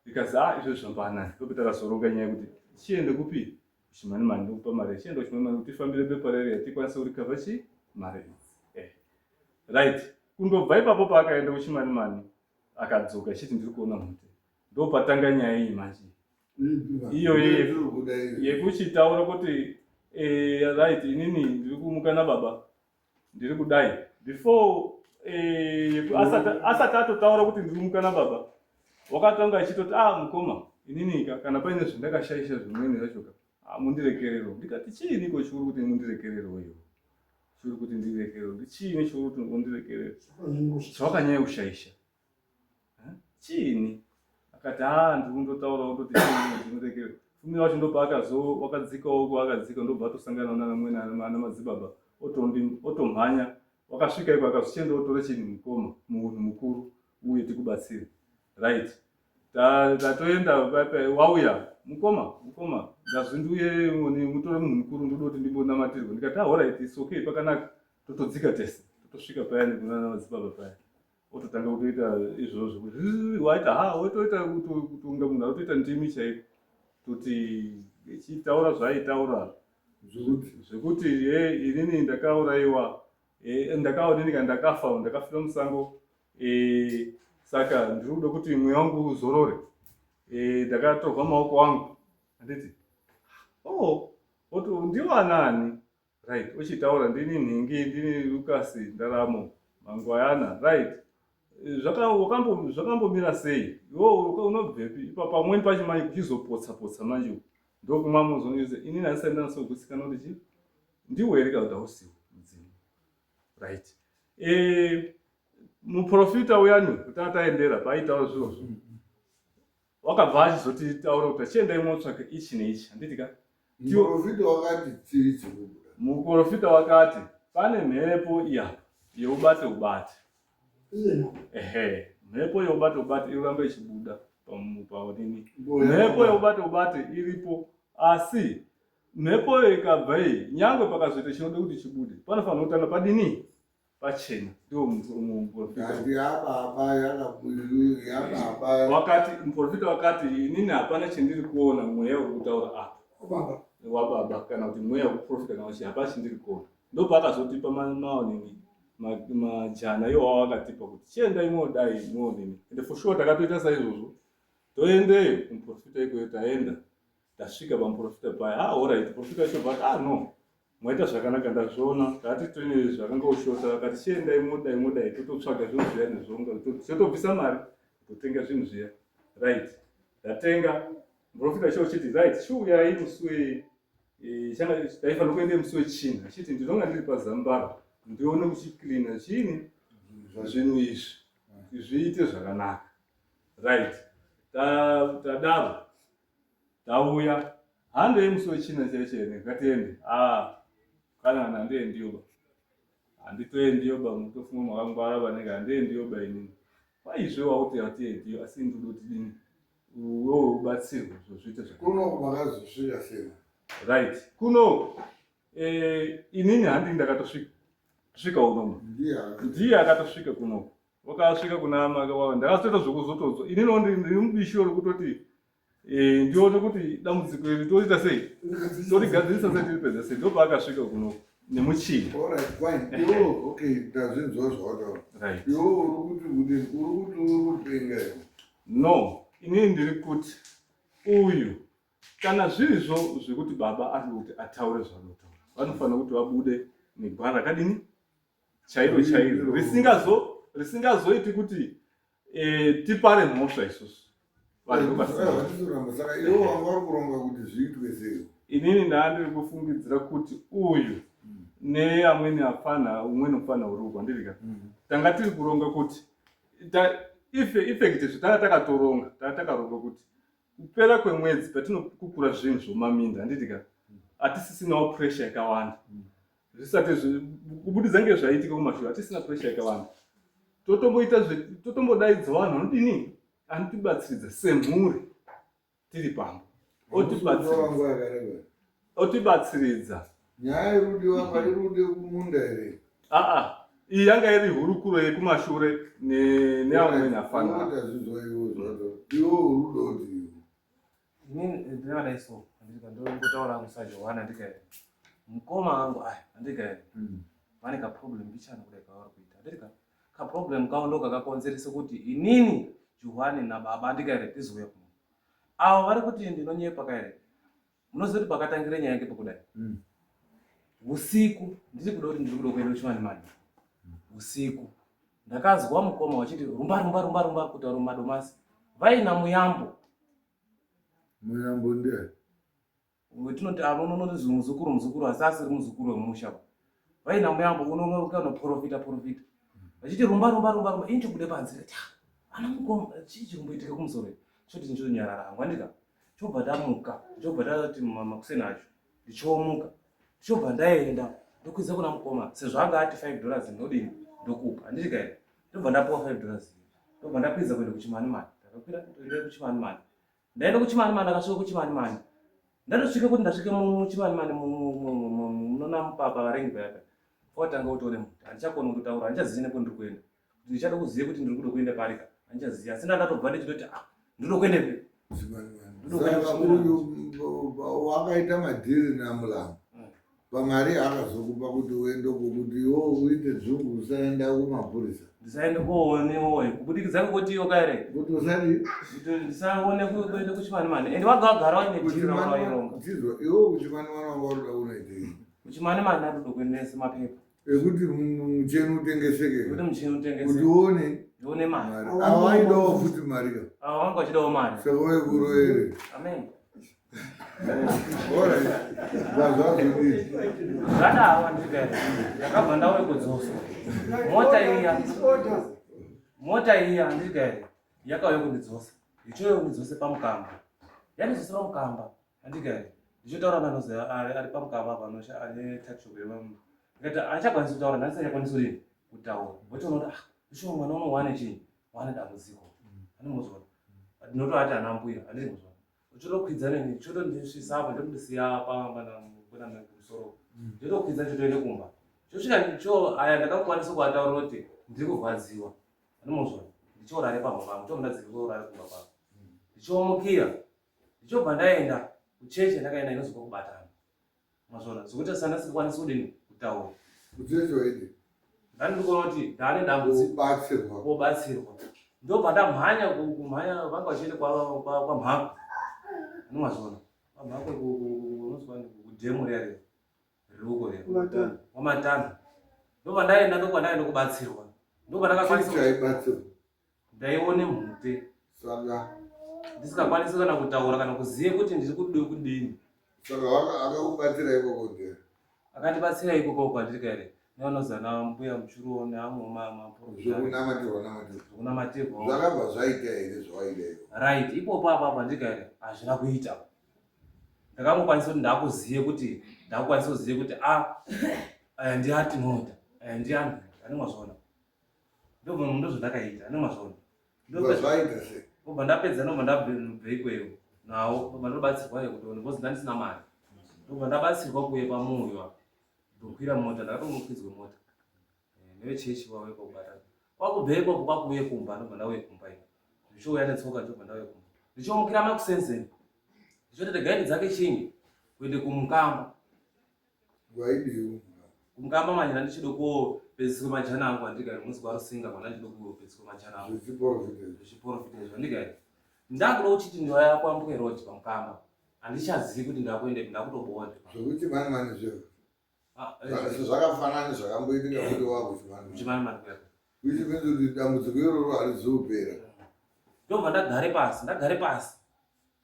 Ndikazi, "A, izvo zvambanani." Ndope takazoronga nyaya yekuti chiende kupi, kuChimanimani. Ndokupa mari, chiende kuChimanimani kuti tifambire bepa rere, tikwanise kurecover chi mari idzi. Right, kundobva ipapo paakaenda kuChimanimani, akadzoka achiti, "Ndiri kuona mhute." Ndopatanga nyaya iyi manje iyo yekuchitaura kuti, right, inini ndiri kumuka nababa, ndiri kudai. Before asati atotaura kuti ndiri kumuka nababa, wakatanga achitoti, "Ah, mukoma, ininika kana paine zvandakashaisha zvimweni zvachoka, ah, mundirekerero." Ndikati, "Chiiniko chikuru kuti mundirekerero iwo? Chiri kuti ndirekerero ndichiini? Chikuru kuti undirekerero zvawakanyanya kushaisha chiini?" Akati, "Ha, ndiri kundotaura kutoti ndinorekerera." Fumira wacho ndopaakazo wakadzikawo akadzika, ndobva atosangana namamweni ana madzibaba, otomhanya wakasvika iko, akazochienda otora chinhu, "Mukoma, munhu mukuru, uye tikubatsire." Right, tatoenda, wauya, "Mukoma, mukoma, ndazvi ndiuye mutore munhu mukuru, ndoda kuti ndimbonamatirwa." Ndikati, "Alright, it's okay, pakanaka." Totodzika tese, totosvika payani kuna madzibaba paya, ototanga kutoita izvozvo, waita ha wotoita kutonga munhu akutoita ndimi chaiko, kuti echitaura zvaaitaura zvekuti, "E, inini ndakaurayiwa, ndakaonini kana ndakafa, ndakafira musango, saka ndiri kuda kuti mweya wangu uzorore, ndakatorwa maoko angu." Handiti? Oh, oti, "Ndiwo anani?" Right, uchitaura, "Ndini nhingi, ndini Lukasi Ndaramo Mangwayana." Right, "Zvakambomira sei? Iwo unobvepi?" Ipa pamweni pacho manje kuchizopotsa potsa manje uku, ndokumwa muzonise, "Inini handisati ndanasogutsikana kuti chi ndiwo here kana kuti hausiwo mudzimu." Right, muprofita uyani kuti ataendera paaitaura zvirozvo, wakabva achizotitaura kuti, "Achiendai motsvaka ichi neichi." Handiti ka? Muprofita wakati chii chikubuda? Muprofita wakati Pane mhepo iya yeubate ubate. Ehe, mhepo yeubate ubate inoramba ichibuda paonini. Mhepo yeubate ubate iripo asi mhepo iyo ikabva iyi nyangwe pakazoita chinoda kuti chibude panofanira kutanga padini pachena ndiwo muprofita wakati muprofita wakati inini hapana chendiri kuona mweya uri kutaura apa wababa kana kuti mweya wekuprofita kana kuti hapana chendiri kuona ndopaakazotipa maonini majana iwawo akatipa kuti chiendai modai muonini ende for sure takatoita saizvozvo toendeyo kumuprofita ikoyo taenda tasvika pamuprofita paya ah orit profita wacho but ah no maita zvakanaka ndazviona tati tine zvakanga ushota vakati chiendai modai modai tototsvaga zvinhu zviya nezvonga totobvisa mari totenga zvinhu zviya right ndatenga muprofita cho chiti right chiuyai musi we eh, changa taifanira kuende musi wechina achiti ndinonga ndiri pazambara ndione kuchiklina chini zvinhu izvi zviite zvakanaka right tadaro tauya handei musi wechina chaichene ngatiende ah kana kana handeendiyo ba handitoendiyo ba mutofunga makangwara vanenge handeendiyo ba inini kwaizve wakuti hatiendiyo asi ndinoda kuti dini uwewe ubatsirwe zvozviite zvakuno makazosvika sei right kuno eh, inini handii ndakatosvika svika unomu ndiye akatosvika kunoku wakasvika kuna amaka ndakazotoita zvekuzotodzwa inini ndiri mubisho rekutoti Eh, ndione kuti dambudziko iri toita sei torigadzirisa sei tiripedza sei ndopaakasvika kuno nemuchini ndazvinzwa zvawataura iwe uri kuti kudini uri kuti uri kupenga iwe no inini ndiri kuti uyu kana zvirizvo zvekuti baba ari kuti ataure zvanotaura vanofanira kuti vabude negwara rakadini chairo chairo risingazo risingazoiti kuti e, tipare mhosva isusu vanhu saka iwo wanga uri kuronga kuti zviitwe sei inini ndaa ndiri kufungidzira kuti uyu neamweni afana umweni mufana uri uku handirika tanga tiri kuronga kuti effect tanga takatoronga tanga takaronga kuti kupera kwemwedzi patinokukura zvinhu zvomaminda handitika hatisisinawo pressure yakawanda zvisati kubudidza ngezvaiitika kumashure hatisina pressure yakawanda totomboita totombodaidza vanhu vanodini anotibatsiridza semhuri tiri pamwe otibatsiridza nyaya irudiwa pairude kumunda here aa iyi yanga iri hurukuro yekumashure neamweni afanana iwo urudoti Inini ndingadai so andika ndongotaura hangu saJohana andika here mukoma angu aya andika here vane kaproblem mbichana kudai kavari kuita andika kaproblem kavo ndo kakakonzeresa kuti inini Johani nababa andika here tizouya kuno avo vari kuti ndinonyepa ka here munoziva kuti pakatangira nyaya ngepekudai usiku ndiri kuda kuti ndiri kuda kuenda kuchimanimani usiku ndakazwa mukoma wachiti rumba rumba rumba rumba kutaura madomasi vaina muyambo Muyambo ndiani? Wetinoti anononzi muzukuru muzukuru asi asiri muzukuru wemusha. Vaina muyambo unonoprofita profita. Vachiti rumba rumba rumba rumba ini chobude panze ndikati ah, ana mukoma chii chiri kumboitika kumusoro ichi? Choti ndichonyarara hangu andika. Chobva ndamuka, chobva ndati makuseni acho ndichomuka. Chobva ndaenda ndokwidza kuna mukoma sezvo anga ati 5 dollars ndodini ndokupa. Handiti kaini. Ndobva ndapuwa 5 dollars. Ndobva ndakwidza kuenda kuchimanimani. Ndakakwira ndoenda kuchimanimani. Ndaenda kuchimanimani ndakasvika kuchimanimani. Ndatosvika kuti ndasvika muchimanimani munona mupapa varengi paya paya. Watanga utore muti. Handichakoni kutotaura, handichazivi nekwandiri kuenda. Kuti ndichada kuziva kuti ndiri kuda kuenda pari ka. Handichazivi. Asi ndandatobva ndichitoti ah, ndinoda kuendepi? Saka uyu wakaita madhiri naMulamu. Pamari akazokupa kuti uende uko kuti iwo uite dzungu usaenda kumapurisa. Ndisaende koonewo kubudikidza kwekuti iyo kaere. Kuti usadi. Kuti ndisaone kuenda kuchimanimani. Ende waga wagara waine dhiri rawaironga. Ndizvo iwo kuchimanimani wanga unoda kunoitei? Kuchimanimani ndakuda kuendesa mapepa. Ekuti mucheni utengeseke. Kuti mucheni utengeseke. Kuti uone. Ndione mari. Awaidawo futi mari ka. Awa wanga wachidawo mari. Saka waikuroere. Amen. Zvadaro andikaenda ndakabva ndauye kudzoswa mota iya mota iya andikaenda yakauya kundidzosa ichiuya kundidzose pamukamba yandidzosa pamukamba andikaenda ndichotaura nanozi ari pamukamba apa anosha ane takshop Ndikati achakwanisi kutaura nhasi achakwanisi kudini kutaura. Votoona kuti ah shuwa mwana uno wane chii wane dambudziko. Andimozviona. Ndinotoati ana mbuya handiti mozviona. Uchotokwidza neni chotondisvisa apa chotondisiya pamba na kumusoro. Ndotokwidza chotoende kumba. Chosvika ndicho aya ndakakwanisa kuataura kuti ndiri kurwadziwa. Andimozviona. Ndichorare pamba pangu chomundadzika kurare kumba kwangu. Ndichomukira. Ndichobva ndaenda kuchechi yandakaenda inonzi kwakubatana. Mazvona zvekuti asana sikwanisi kudini kutaura. Kuchechi waidi. Ndani ndikuona kuti ndane dambudziko. Kubatsirwa. Kubatsirwa. Ndobva ndamhanya kumhanya vanga vachienda kwa kwa kwa mhako. Anomazvona. Kwa mhako kunozwa kudhemu riya riya. Riri riya. Kumatano. Kwamatano. Ndobva ndaenda ndokwandaenda kubatsirwa. Ndobva ndakakwanisa. Chaibatsirwa. Ndaione mhute. Saka ndisikakwanisi kana kutaura kana kuzive kuti ndiri kudii kudini. Saka akakubatsira ikoko ndiye. Akandibatsira ikoko kwandiri kaere. Nevanozana mbuya muchuru neamwe maprofita. Zvekunamatirwa namatirwa. Zvekunamatirwa. Zvakabva zvaita here zvawaida ikoko? Right, ipopo apo apo ndiri kaere hazvina kuita. Ndakangokwanisa kuti ndakuzive kuti ndakukwanisa kuzive kuti a aya ndiye atinoda aya ndiye anhu anenge azviona. Ndobva ndozvandakaita ane mazvona. Ndobva zvaita sei? Ndobva ndapedza ndobva ndabva ikweyo nawo ndobva ndobatsirwa kuti because ndandisina mari. Ndobva ndabatsirwa kuuya pamuuyo apa. Ndokwira mota ndakatongokwidzwa mota. Nevechechi vauye kwakubata. Kwakubva ikoko kwakuuye kumba ndobva ndauye kumba iko. Ndichouya netsoka ndobva ndauye kumba. Ndichomukira makusenzeni. Ndichoti regai ndidzake chinyi kuende kumukamba. Waidiwo. Kumukamba manje ndandichida kopedziswa majana angu andika musi kwarusinga kwana ndichida kupedziswa majana angu. Zvechiporofita. Zvechiporofita izvo andika. Ndakuda uchiti ndwaya kwambuke road pamukamba. Handichazivi kuti ndakuenda ndakutobowa. Zvekuti mani mani zvevo. Zvakafanana zvakamboitika kuti wakuchimani. Kuchimani mani kuya. Which means kuti dambudziko iroro harizopera. Ndobva ndagare pasi, ndagare pasi.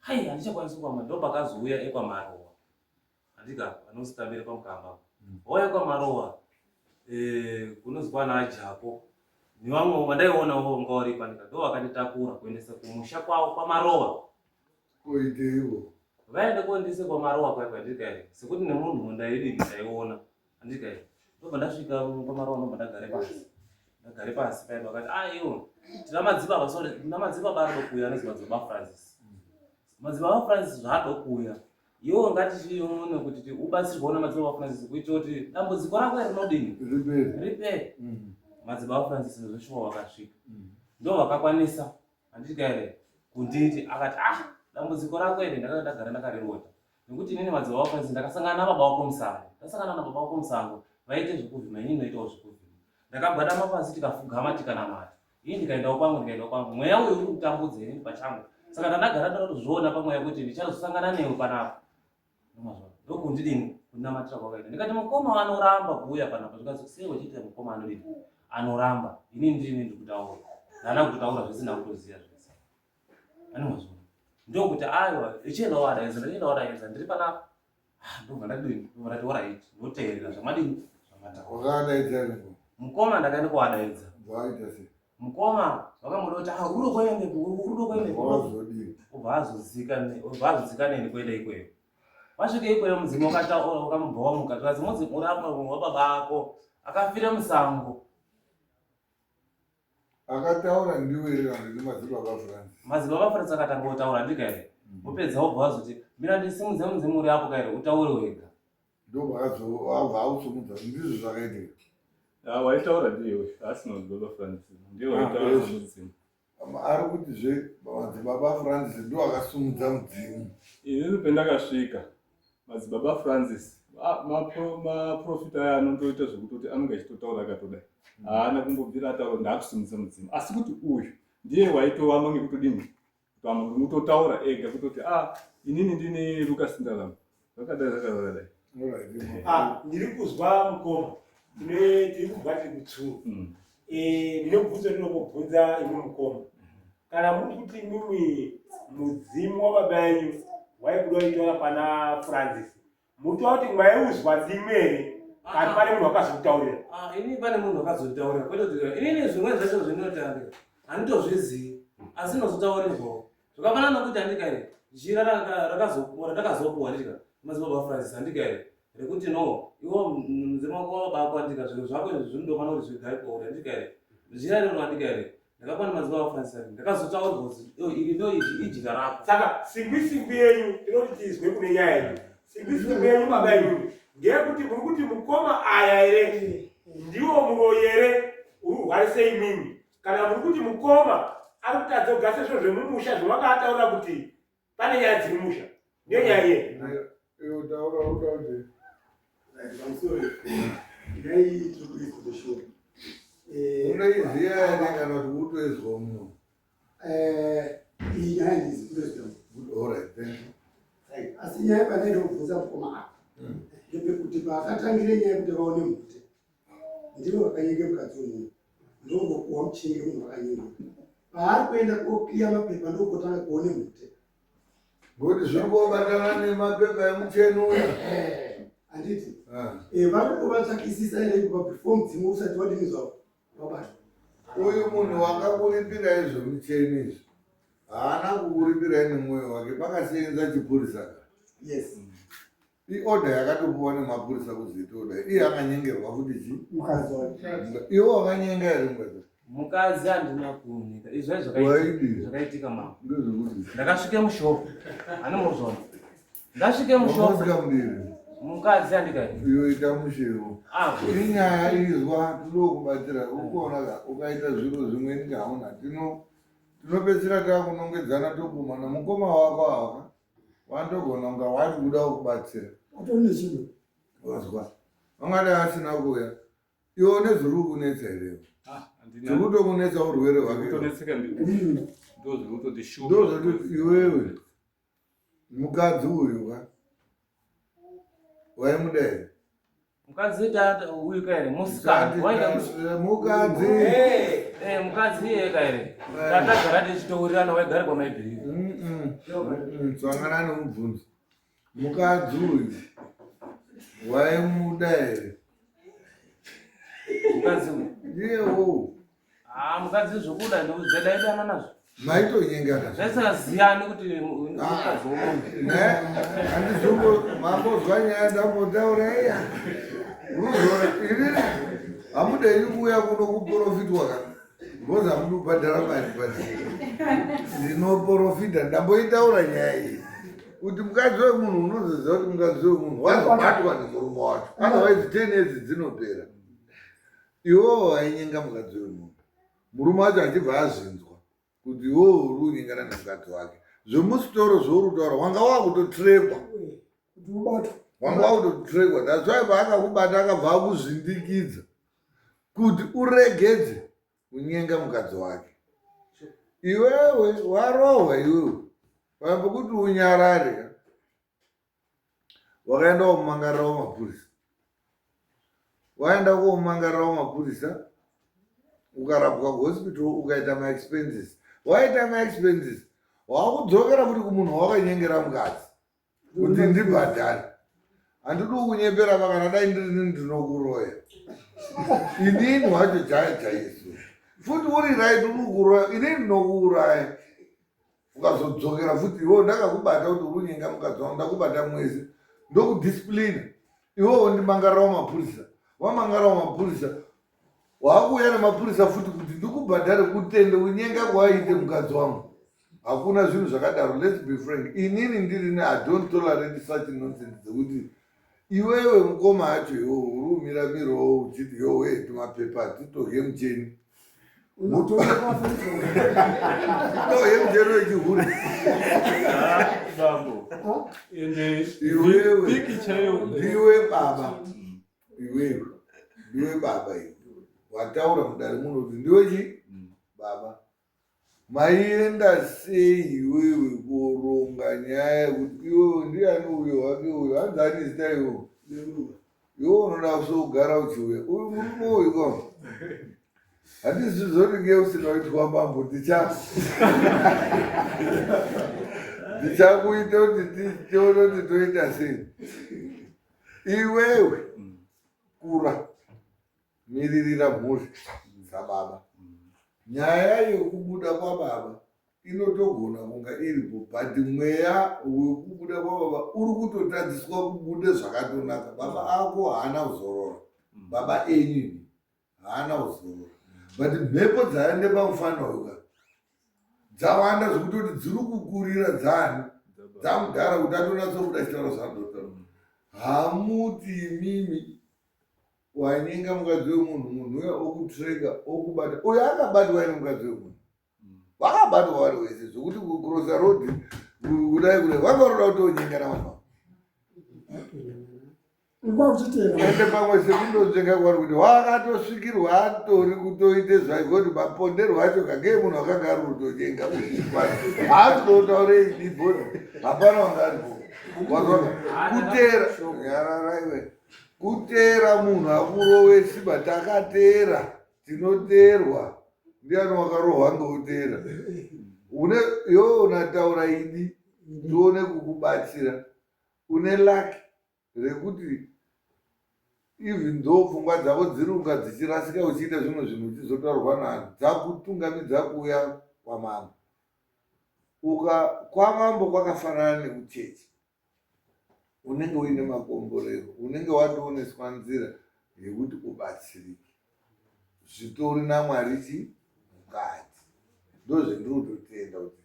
Hai, handichakwanisi kufamba ndopakazouya ekwamarowa. Andika vanositambira pamukamba. Wauya kwamarowa eh kunonzi kwana Ajako. Nevamwe vandaionawo vanga vari panika ndo vakanditakura kuendesa kumusha kwavo kwamarowa. Koiteiwo. Vaenda kuendesa kwamarowa kwaya kwandika here sekuti nemunhu ndaidini ndaiona. Andika here. Ndobva ndasvika kwamarowa ndobva ndagare pasi. Ndagare pasi paya vakati ah iwo tina madzibaba sorry tina madzibaba ari kuuya anonzi madzibaba Francis. Madzibaba Francis zvaado kuuya. Iwo ngatichione kuti ubatsirwe namadzibaba Francis kuitira kuti dambudziko rako rinodini ripere. Ripere. Madzibaba Francis zveshuwa vakasvika. Ndo vakakwanisa handiti here kunditi akati ah dambudziko rako iri ndakanga ndagara ndakarirota. Nekuti inini madzibaba Francis ndakasangana nababa wako musango. Ndasangana nababa wako musango vaite zvekuvhima inini ndoitawo zvekuvhima. Ndakagwadama pasi tikafugama tikanamata. Ini ndikaendawo kwangu ndikaendawo kwangu. Mweya uyu uri kutambudza inini pachangu. Saka ndandagara ndatozviona pamweya kuti ndichazosangana newe panapa. Ndokundidini kunamatira kwakaita. Ndikati mukoma anoramba kuuya panapa. Zvikanzi sei uchiita mukoma anodini? Anoramba. Inini ndini ndiri kutaura. Ndana kutotaura zvese ndakutoziva zvese. Anomazviona. Ndokuti aiwa ichienda wadaidza ndichienda wadaidza ndiri panapa. Ndobva ndadini? Ndobva ndati alright ndoteerera zvamadini zvamataura. Wakadaidza here mukoma? Mukoma ndakaenda kuwadaidza. Bvaita sei? Mukoma vakamboda kuti ah uri kuendepi uri kuendepi. Wazodini? Ubva azodzika ubva azodzika neni kuenda ikweyo. Wasvika ikweyo mudzimu wakataura wakamubva wamuka zvikanzi mudzimu urapa wababa ako akafira musango. Akataura ndiwe here kana kuti madzibaba Francis? Madzibaba Francis akatanga kutaura ndika here. Wopedza wobva wazoti mira ndisimudze mudzimu uri apo kaire utaure wega. Ndobva ausimudza ndizvo zvakaitika. Ah, waitaura ndiye uyu haasi madzibaba Francis ndiye waitaura mudzimu. Ari kuti zve madzibaba Francis ndiwo akasimudza mudzimu. Inini pendakasvika madzibaba Francis maprofita aya anondoita zvekutoti anonge achitotaura akatodai haana kumbobvira ataura ndaakusimudza mudzimu asi kuti uyu ndiye waitovamba ngekutodini pamwe kutotaura ega kutoti ah inini ndini Lucas Ndarama zvakadai zvakadai. Ah, ndiri kuzwa mukoma tiri kubva tiri kutsuru. Ndine mubvunzo ndinokubvunza imwe mukoma. Kana muri kuti imwimwi mudzimu wababa yenyu waibuda waitaura pana Francis, mutoa kuti mwaiuzwa ndimwe here kana pane munhu akazokutaurira? Ah, ini pane munhu akazonditaurira kwete kuti inini zvimweni zvacho zvinoita handitozvizivi asi ndinozotaurirwawo. Zvakafanana nokuti handika here jira randakazopuwa ndika madzibaba Francis handika here. Rekuti no, iwo mudzimu wako wabakwandika zviro zvako izvi zvinodofana kuti zvigare kwauri handika here? Jira rinoandika here? Ndakakwana mazuva afanisa ndakazotaurirwa kuti iri ndo ijira rako. Saka singwi singwi yenyu tinoti tizwe kune nyaya yenyu. Singwi singwi yenyu baba imimi ngeyekuti muri kuti mukoma aya here ndiwo muroyi here uri kurwarisa imimi kana muri kuti mukoma ari kutadza kugasa zviro zvemumusha zvawakaataura kuti pane nyaya dziri musha ndiyo nyaya iye Taura uda kuti Pamusoro nyaya iyi tiri kuizwa zveshuwa. Unoiziva here kana kuti utoizwa muno? Iyi nyaya ndizi kutoizwa. All right, thank you. Asi nyaya pane ndobvunza mukoma apa ndepekuti paakatangire nyaya yekuti vaone mhute ndivo vakanyenge mukadzi wemunhu ndongopuwa muchini kemunhu vakanyengwa paari kuenda kokliya mapepa ndokotanga kuone mhute Ngokuti zviri kubatana nemapepa emucheni uya. Handiti eh, vari kuvatsvakisisa here kubva before mudzimu usati wadini zvavo wabatwa. Uyu munhu wakakuripirai zvemucheni izvi haana kukuripirai nemwoyo wake, pakaseenza chipurisa ka. Yes. Iorder yakatopuwa nemapurisa kuzi itoda iye akanyengerwa futi chi mukadzi wake. Iwe wakanyenga here mukadzi? Mukadzi handina kuoneka. Izvi Waidii? zvakaitika mama. Ndezvekuti Ndakasvike mushopu. Hani muzvona. Ndasvike mushopu. wakasvika mudiri Mukadzi handika. Iyo ita mushewo. Ah, Inyaya izwa tinokubatsira ukuona ka ukaita zviro zvimweni kaona tinopedzisira takunongedzana togumana mukoma wako aka wandogona kunga wari kuda kukubatsira. Watori nechido. Wazwa vangadai asina kuuya iwe une zviri kukunetsa here? Handina. Zviri kutokunetsa urwere hwake. Kutonetseka ndo zviri kutondishupa. Ndozvoti iwewe mukadzi uyu ka waimuda here? Mukadzi tata uyu kaere musikana. Waida Mukadzi. Eh, mukadzi iye kaere. Tatagara tichitourirana waigara kwamaibhiri. Tsangana nemubvunzo. Mukadzi uyu waimuda here? Mukadzi uyu. Ndiyewo. Ah, mukadzi zvokuda ndozvadaidana nazvo. Maitonyengana. Zvaisaziyani kuti mukadzi womunhu. Ne, handizombo mambozwa nyaya ndambotaura iya. Unozoona inini hamudei kuuya kuno kuprofitwa ka because hamudi kubhadhara mari, but ndinoprofita. Ndamboitaura nyaya iyi kuti mukadzi wemunhu unozoziva kuti mukadzi wemunhu wazobatwa nemurume wacho, otherwise 10 years dzinopera iwowo wainyenga mukadzi wemunhu, murume wacho achibva azvinzwa kuti iwowo uri kunyengana nemukadzi wake. Zvemusitoro zvouri kutaura wanga wakutotrekwa. Kuti ubatwe. Wanga wakutotrekwa. That's why paakakubata akabva akuzvindikidza kuti uregedze kunyenga mukadzi wake. Iwewe warohwa, iwewe pambo kuti unyarare wakaenda komumangarira wamapurisa. Waenda komumangarira wamapurisa, ukarapwa kuhospital, ukaita maexpenses. Waita maexpenses, wakudzokera futi kumunhu wawakanyengera mukadzi kuti ndibhadhare. Handidi kunyepera, vakana dai ndirini ndinokuroya inini wacho chaya chaiso futi. Uri right, uri kuroya inini ndinokuuraya. Ukazodzokera futi iwewo, ndakakubata kuti uri kunyenga mukadzi wangu, ndakubata mwese, ndokudisciplina. Iwewo ndimangarirawo mapurisa, wamangarawo mapurisa, waakuuya nemapurisa futi kuti ndikubhadhare kutende kunyenga kwaaite mukadzi wangu. Hakuna zvinhu zvakadaro. Let's be frank, inini ndirini I don't tolerate such nonsense dzekuti iwewe mukoma acho iwewe uri kumira mirowo uchiti yowe tumapepa titohe mucheni, tohe mucheni wechihure. Bambo, ende Iwewe. piki chaiyo. Ndiwe baba iwewe, ndiwe baba iwe wataura mudare muno kuti ndiwe chi baba. Maienda sei iwewe kuronga nyaya yekuti iwewe ndiani uyo wake uyo hanzi ani zita iwewe? Iwe unoda kusogara uchiuya uyu murume uyu kwa handisi zvoti nge usina kuitwa mambo ndichakuita kuti tione kuti toita sei. Iwewe kura, miririra mhuri dzababa. Nyaya yekubuda kwababa. inotogona kunga iripo but mweya wekubuda kwababa uri kutotadziswa kubuda zvakatonaka. Baba ako haana kuzorora, baba enyu imi haana kuzorora, but mhepo dzaende pamufana uyu ka dzawanda zvekutoti dziri kukurira dzani dzamudhara kuti atonatsobuda chitaura zvaanotaura. Hamuti imimi wanyenga mukadzi wemunhu, munhu uya okutreka okubata, uyo akabatwa ine mukadzi wemunhu vakabatwa vari wese zvekuti kucrossa road kudai kudai vanga varoda kutonyengana vanhu ende pamwe sekundonzvenga kwari kuti wakatosvikirwa atori kutoite zvaigoti maponderwo acho kagee munhu akanga ari kutonyenga haasi kutotaurei dibhoni hapana wanga aripo wazvaka kuteera nyararaiwe kuteera munhu akurovesi ba takateera tinoteerwa ndiani wakarohwa ngeuteera une iwe unataura idi tione kukubatsira une luck rekuti even though pfungwa dzako dziri kunga dzichirasika uchiita zvimwe zvinhu uchizotaurwa naani dzakutungamidza kuuya kwamambo uka kwamambo kwakafanana nekuchechi unenge uine makomborero unenge watooneswa nzira yekuti ubatsirike zvitori namwari chi mukati ndozvendiri kutotenda kuti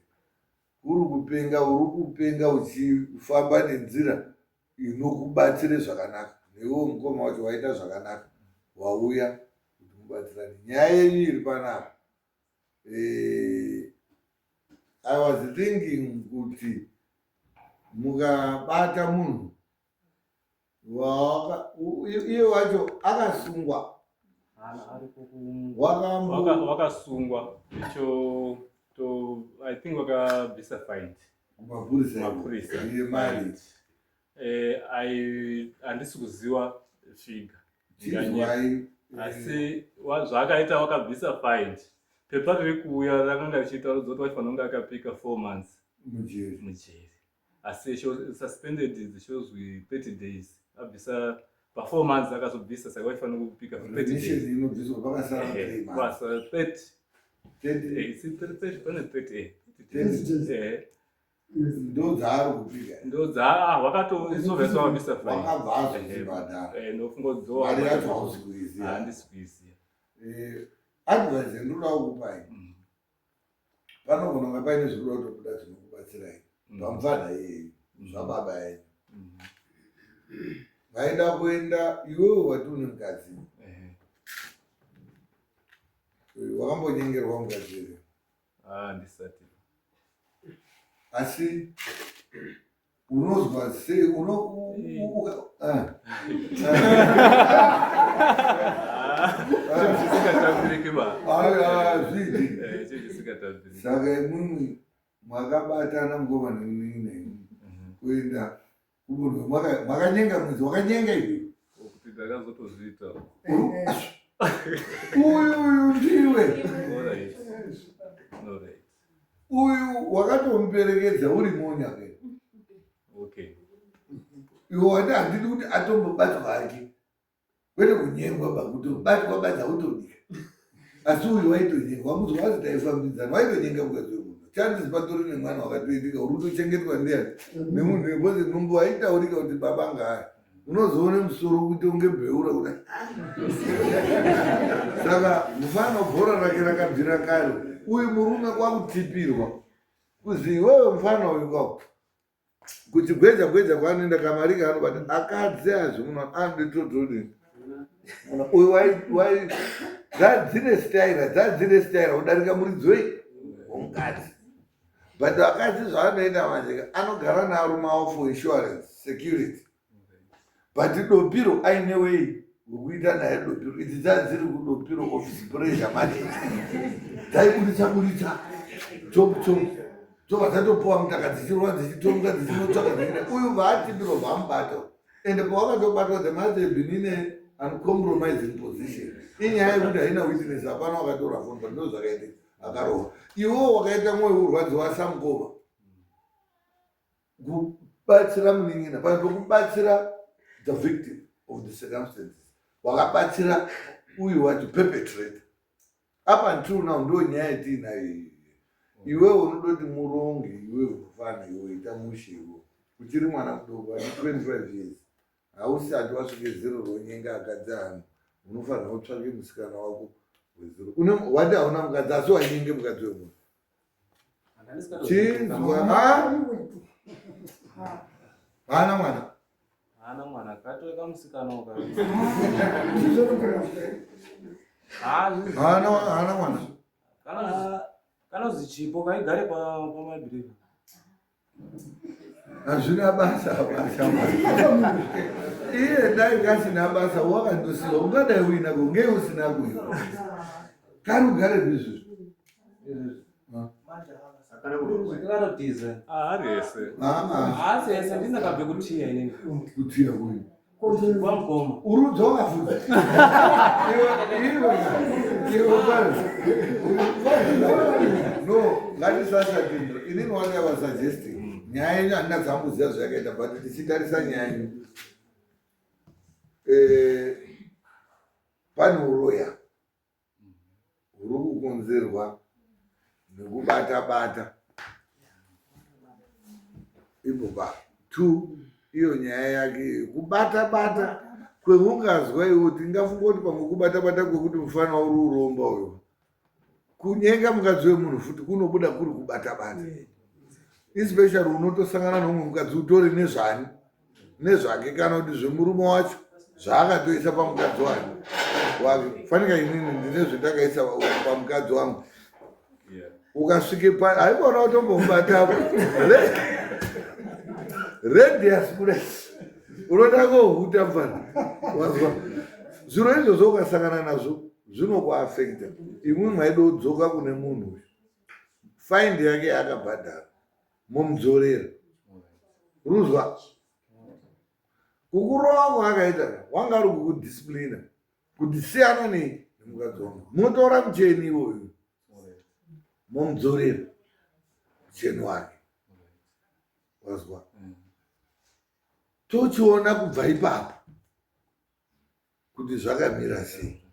uri kupenga uri kupenga uchifamba nenzira inokubatsire zvakanaka newewo mukoma wacho waita zvakanaka wauya kuti mubatsirane nyaya yenyu iri panapa eh, I was thinking kuti mukabata munhu iye wacho akasungwa wakasungwa icho to i think wakabvisa find kumapurisa yemari eh, handisi kuziva figa asi zvaakaita wakabvisa find pepa riri kuuya rakanga richiita rudzo kuti vachifanira kunge akapika four months mujeri asi suspended dzichozwi 30 days abvisa pa four months akazobvisa saka vachifanira kupika 30 days inobviswa pakasara 30 30 pane 30 eh ndo dzaari kupika ndo dzaa wakatoizoveswa wabvisa wakabva azozvibhadhara ndofunga mari yacho hausi kuiziva handisi kuiziva advice yandinoda kukupai mm. panogona kunge paine zvikuda kutobuda zvinokubatsirai mm. pamupfanha iyeyu mm. zvababa yenyu vaida kuenda iwewe wati une mukadzi wakambonyengerwa mukadzi here ah, ndisati asi unozwa sei uno ah. Saka imwimwi mwakabatana mukoma nemunin'ina imwi mhm. kuenda kumunhu mwakanyenga mwedzi wakanyenga iwe kuti ndakazotozviita uyu uyu ndiwe uyu wakatomuperekedza uri monya ke okay iwe wati handidi kuti atombobatwa hake kwete kunyengwa ba kutobatwa badza utodya asi uyu waitonyengwa wamunzwa wazi taifambidzana waitonyenga mukadzi wemunhu chanzi patori nemwana wakatoitika uri kutochengetwa ndiyani nemunhu because nhumbu haitaurika kuti baba ngaaya unozoona musoro kuite kunge bheura kudai saka mufana bhora rake rakabvira kare uyu murume kwakutipirwa kuzi iwewe mufana uyu kwako kuti gweja gweja kwaanoenda kamari kaanobata akadzi azvo muno anoditododini uyu wai dzadzine staira dzadzine staira kudarika muridzi wei womukadzi but vakadzi zvavanoita manje anogara nearume avo for insurance security but dopiro aine wei wekuita naye dopiro idzi dzadziri kudopiro office pressure manager dzaiburitsa buritsa chop chop dzobva dzatopuwa mutaka dzichirova dzichitomuka dzichinotsvaka dzichida uyu vaatipiro vamubata ende pawakatobatwa the must have been in a uncompromising position inyaya yekuti haina witness hapana wakatora foni but ndo zvakaitika akarohwa iwewo wakaita mwoyo urwadziwa samukoma kubatsira munin'ina pane pekubatsira the victim of the circumstances wakabatsira uyu wacho perpetrator up until now ndo nyaya yatiinayo iyi Iwewe unodoti muronge iwewe mufana iwe ita mushe iwe. Uchiri mwana mudoko ane 25 years. Hausati wasvike zero ronyenga akadzi anhu. Unofanira kutsvake musikana wako wezero. Une wati hauna mukadzi asi wanyenge mukadzi wemunhu. Chinzwa ha? Haana mwana. Haana mwana katove kamusikana uka. Haana haana mwana. Kanozi chipo kaigare pa pamabhirika. Hazvina basa basa. Iye dai kasina basa wakandosiwa ungadai uinako ngei usina kuiwa. Kari ugare ndizvo. Kanotiza. Ari ese. Haasi ese ndinakabve kutiya inini. Kutiya kuyi. Kwamukoma. Urudzoka futi. Iwe iwe iwe pari. No, ngatisasatindira. Inini what I was suggesting. Nyaya yenyu handina dzambuziva zvayakaita but tichitarisa nyaya yenyu. Eh, pane uroya huri kukonzerwa nekubata bata ipopa two iyo nyaya yake kubata bata kweungazwa iwo tingafunga kuti pamwe kubata bata kwekuti mufana uri uromba uyo kunyenga mukadzi wemunhu futi kunobuda kuri kubata bata especially unotosangana neumwe mukadzi utori nezvani nezvake kana kuti zvemurume wacho zvaakatoisa pamukadzi wake wake fanika inini ndine zvendakaisa pamukadzi wangu ukasvike pa haikona kutombomubatapo radius kudai unoda kohuta mfana wazwa zviro izvozvo ukasangana nazvo zvinokuafekta imwi maida kudzoka kune munhu uyu find yake yaakabhadhara momudzorera ruzwa kukurova kwaakaita wanga ari kukudisciplina kuti siyana nei nemukadzi wangu motora mucheni iwoyo momudzorera mucheni wake wazwa tochiona kubva ipapo kuti zvakamira sei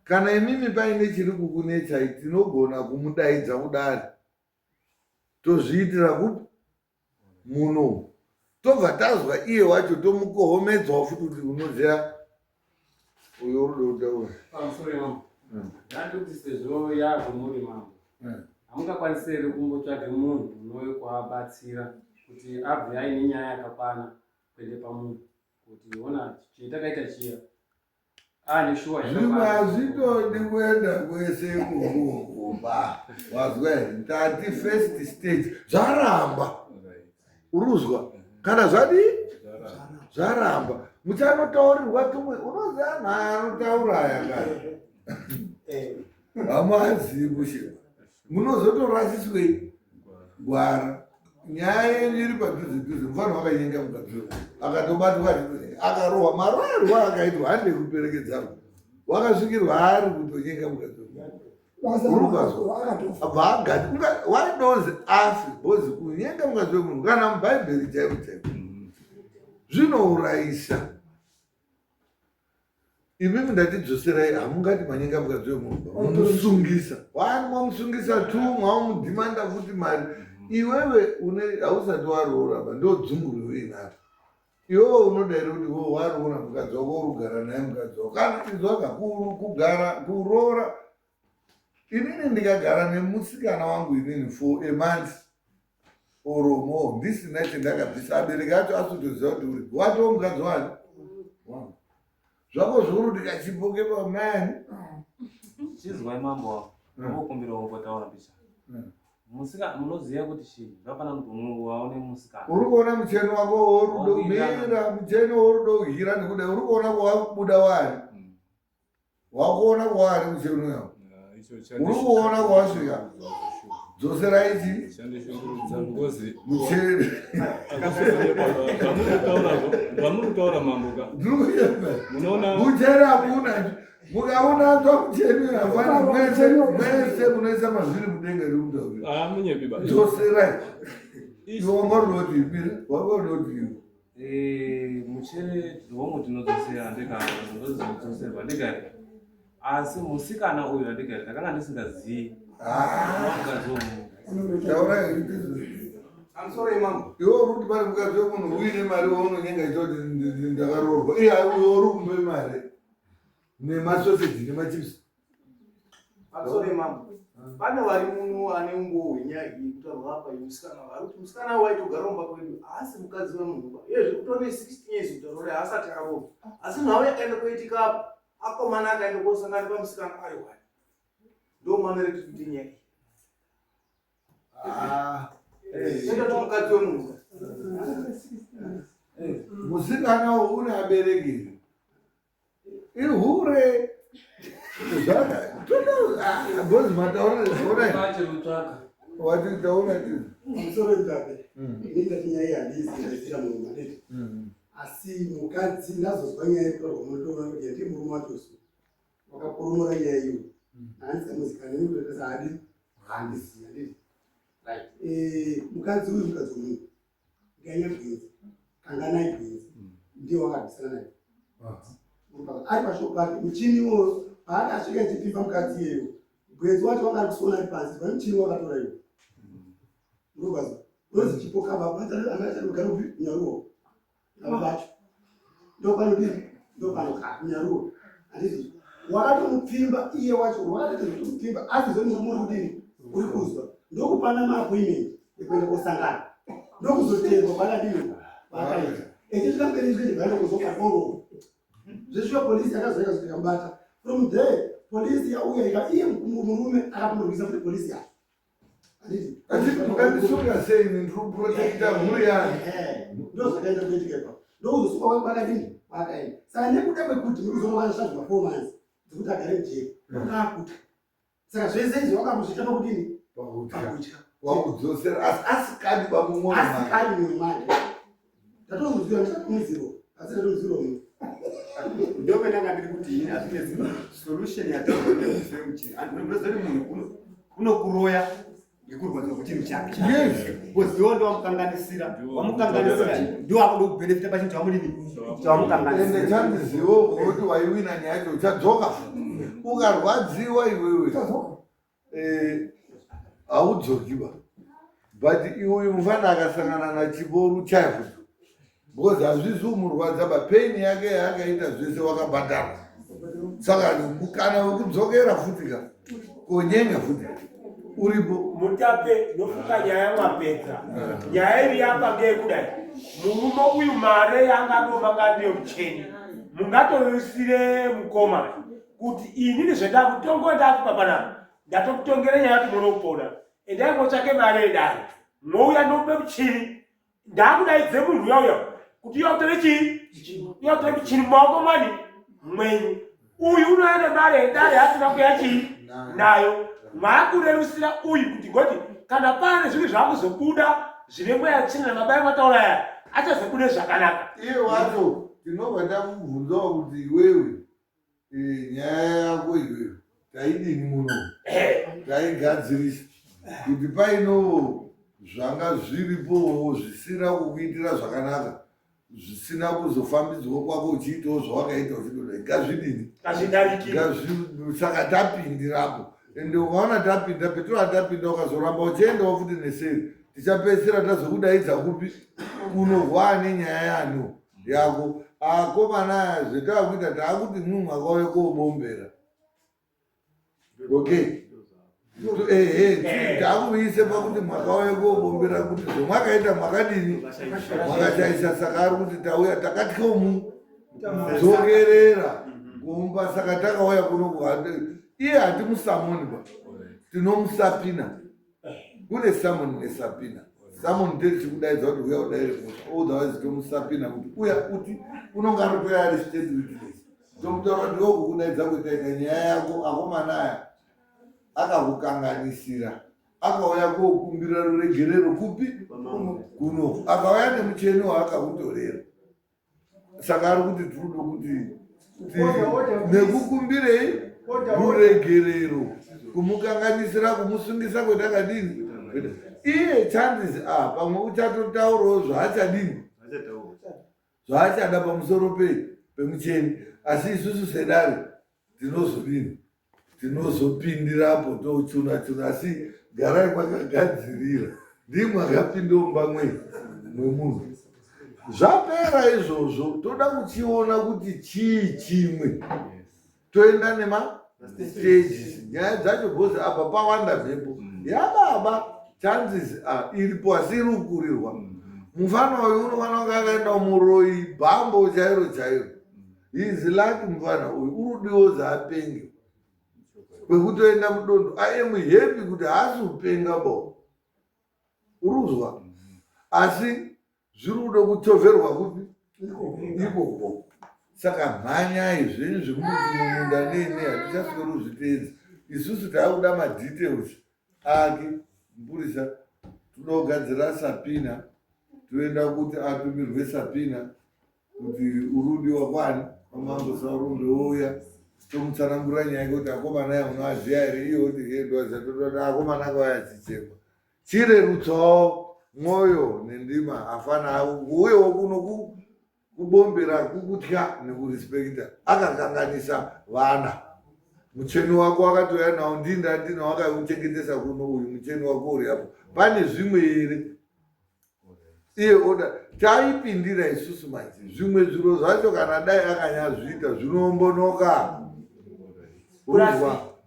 kana imimi paine chiri kukunetsai tinogona kumudaidza kudare tozviitira kupi muno tobva tazwa iye wacho tomukohomedzwawo futi kuti unoziva uyo uri kutaura pamusoro imambo ndandikuti sezvo yakumuri mambo hamungakwanisi here kumbotsvage munhu unouye kuabatsira kuti abve aine nyaya yakakwana kuende pamunhu kuti ona chetakaita chiya Zvimwe hazvitodi kuenda kwese ikokoba wazwa here ndati first stage zvaramba uruzwa kana zvadii zvaramba muchanotaurirwa tumwe unoziva anhu aya anotaura aya kaya hamazivi kushema munozotorasiswei gwara nyaya yenyu iri padhuze dhuze mufana wakanyenga mukadzi wemunhu akatobatwa achitotenga akarohwa maroerwo akaitwa hande kuperekedzarwa wakasvikirwa ari kutonyenga mukadzi wemunhu urukazwa abva agati waidozi afi bhozi kunyenga mukadzi wemunhu kana mubhaibheri chaiko chaiko zvinourayisa Imimi ndatidzoserai hamungati manyenga mukadzi wemunhu mumusungisa wani mamusungisa tu maumudhimanda futi mari iwewe une hausati waroora ba ndodzungu reuinaro iwewe unoda here kuti iwewe waroora mukadzi wako uri kugara naye mukadzi wako kana izwaka kugara kuroora inini ndikagara nemusikana wangu inini for a month or more ndisina chendakabvisa abereki acho asotoziva kuti uri watoo mukadzi wani wangu zvako zvikuru ndikachipoke pamani chizwai mambo wavo vokumbira wombotaura picha musika munoziva kuti chii zvakafanana kuti waone musikana uri kuona mucheno wako worudo mira mucheno worudo kuhira nekuda uri kuona wabuda wari wakuona kwaari mucheno yavo uri kuona kwawasvika dzosera ichi mucheno zvamuri kutaura mambo ka mucheno hakuna mukaona zva mucheno hapana mwese mwese munoisa mazviri mudenga rikutaura dzoserai iwe wanga uri kuti wanga uri kuti Eh, muchere hongu tinodzosera ndikadzoserwa ndikari asi musikana uyu andikari ndakanga ndisingazivi mukadzi womunhu. Taura Pamusoro imambo. Iwe uri kuti pane mukadzi wemunhu uine mari waunonyenga ita kuti ndakaroorwa. Iye uyo uri kumupe mari nemasoseji nemachips. Pamusoro imambo. Pane vari muno ane umbowo hwenyaya iyi kutaurwa apa yemusikana vari kuti musikana waitogara kumba kwedu haasi mukadzi wemunhu ba. Iye zvekutori ne 16 years kutaura haasati aroorwa. Asi nhau yakaenda koitika apa akomana akaenda kosangana pamusikana ari one. Ndomaonero etiri kuita nyaya iyi. Ah. Enda mukadzi wemunhu. Musikana une abereki. Ihure. Zvaka. Tono ah bozi mataura zvona. Wati taura ti. Musoro mutape. Ini ndati nyaya iyi handizi ndaisira munhu manditi. Asi mukadzi ndazozwa nyaya yekutaurwa munotoona kuti ndiye murume wacho su. Wakakoromora nyaya iyoyo. Hanzi muzikana nekuti haadi handisi handiti. Right. Eh, mukadzi uyu mukadzi wemunhu. Ndiyanya Gwenzi. Kanganai Gwenzi. Ndiye wakabvisana naye. Ari pashopu pake muchini iwoyo paakasvika achipimba mukadzi iyeyo. Gwenzi wacho wanga ari kusona ari pansi pane muchini wakatora iwo. Ndobvaza. Unozi chipo kava anga achadogara kupi nyaruwo. Baba vacho ndopanodii ndopanogara nyaruwo handiti wakatomupfimba iye wacho wakatoita zvekumupfimba asi zve murume uri kudini uri kuzwa ndokupana maappointment ekuenda kosangana ndokuzoterwa kwakadini kwakaita echisvika mberi izvi ndibvaenda kuzobatwa zveshuwa polisi yakazoita kuti ikamubata from there polisi yauya ika iye murume akatomurwisa futi polisi yacho Mukandisunga sei ndiri kuprotecta mhuri yangu. Ndozvakaenda kuitika ipapo. Ndokuzosungwa kwakadini? Kwakaenda. Saka nekuda kwekuti muri kuzoona wakashandwa 4 months dzekuti agare mujeri. Akakutya. Saka zvese izvi wakambozviita pakudini? Pakutya. Wakudzosera asi asikadi pamumwoyo make. Asikadi mumwoyo make. Ndatozozviwa ndisati asi ndatomuziva munhu. Ndopendanga ndiri kuti ini hazvinetsi solution yatamuchini andinoziva kuti munhu unokuroya ngekurwadziwa kwechinhu chake because iwe ndowamukanganisira wamukanganisira ndiwo akuda kubenefita pachinhu chawamudini chawamukanganisira ende chandizivo kuti waiwina nyaya yacho uchadzoka ukarwadziwa iwewe Eh, haudzoki ba but iwe mufana akasangana nachipo ruchaya futi because hazvisi kumurwadza ba pain yake yaakaita zvese wakabhadhara saka mukana wekudzokera futi ka konyenga futi uripo mutape ndofunga nyaya mwapedza nyaya iri apa ngeyekudai murume uyu mare yanga anomanga ndiyo mucheni mungatoisire mukoma kuti inini zvendakutongo ndakupa panapa ndatokutongera nyaya kuti munopona endai motsvake mari yedare mouya ndomupe muchini ndakudaidze munhu uya uya kuti uya utore chii uya utore muchini mumaoko mwani mwenyu uyu unouya nemari yedare asina kuya chii nayo maakurerusira uyu kuti ngoti kana pane zvinhu zvakuzobuda zvine mweya tsvina namabaya mataura aya achazobude zvakanaka iye wacho tinobva tamubvunzawo kuti iwewe Eh, nyaya yako iwewe taidini muno taigadzirisa kuti painowo zvanga zviripowo zvisina kukuitira zvakanaka zvisina kuzofambidzwa kwako uchiitawo zvawakaita uchidodai ngazvidini saka tapindirapo ende ukaona tapinda petura tapinda ukazoramba uchiendawo futi neseri tichapedzisira tazokudaidza kupi kunorwaa nenyaya yaniwo yako akomana aya zvetaakuita taakuti mumwe mwakauya kobombera okay ehe taakuviise pakuti mwakauya kobombera kuti zvomwakaita mwakadini mwakachaisa saka ari kuti tauya takatya umu dzokerera kumba saka takauya kuno iye hatimusamoni ba tinomusapina kune summon nesapina summon ndechikudaidza kuti uya udaire mhosva otherwise tomusapina kuti uya uti unonga aritoya ari state witness tomutaura kuti iwe kukudaidza kuitaita nyaya yako akomana aya akakukanganisira akauya kokumbira ruregerero kupi kuno akauya nemucheni waakakutorera saka ari kuti tiri kuti nekukumbirei ruregerero kumukanganisira kumusungisa kwetakadini iye chances a ah, pamwe uchatotaurawo zvaachadini zvaachada pamusoro pei pemucheni asi isusu sedare tinozodini tinozopindirapo tochuna chuna asi Garai makagadzirira. Ndii mwakapinda mumba mwemunhu. Zvapera izvozvo toda kuchiona kuti chii chimwe. Toenda nema stages. Nyaya dzacho because apa pawanda mhepo. Yababa chances ah, iripo asi iri kukurirwa. Mufana uyu unofanira kunge akaenda muroyi bhambo chairo chairo. He is lucky mufana uyu urudiwo zaapenge. Kwekutoenda mudondo. I am happy kuti haasi kupenga bo. Uruzwa. Asi zviri kuda kuchovherwa kupi? Ikoko. Saka mhanyai zvenyu zvekundoti mumunda nei nei hatichasweri kuzviteedza. Isusu taakuda madetails ake mupurisa toda kugadzira sapina toenda kuti atumirwe sapina kuti urudiwa kwani kwamambo saurombe wouya tomutsanangurira nyaya yake kuti akomana ya unoaziva here iye oti he ndoaziva tototi akomana akauya achichema chirerutsawo mwoyo nendima afana uyewo kuno kubombera kukutya nekurespekta akakanganisa vana mucheni wako wakatouya nawo ndinda ndina wakauchengetesa kuno uyu mucheni wako uri apo pane zvimwe here iye oda taipindira isusu manje zvimwe zviro zvacho kana dai akanyazviita zvinombonoka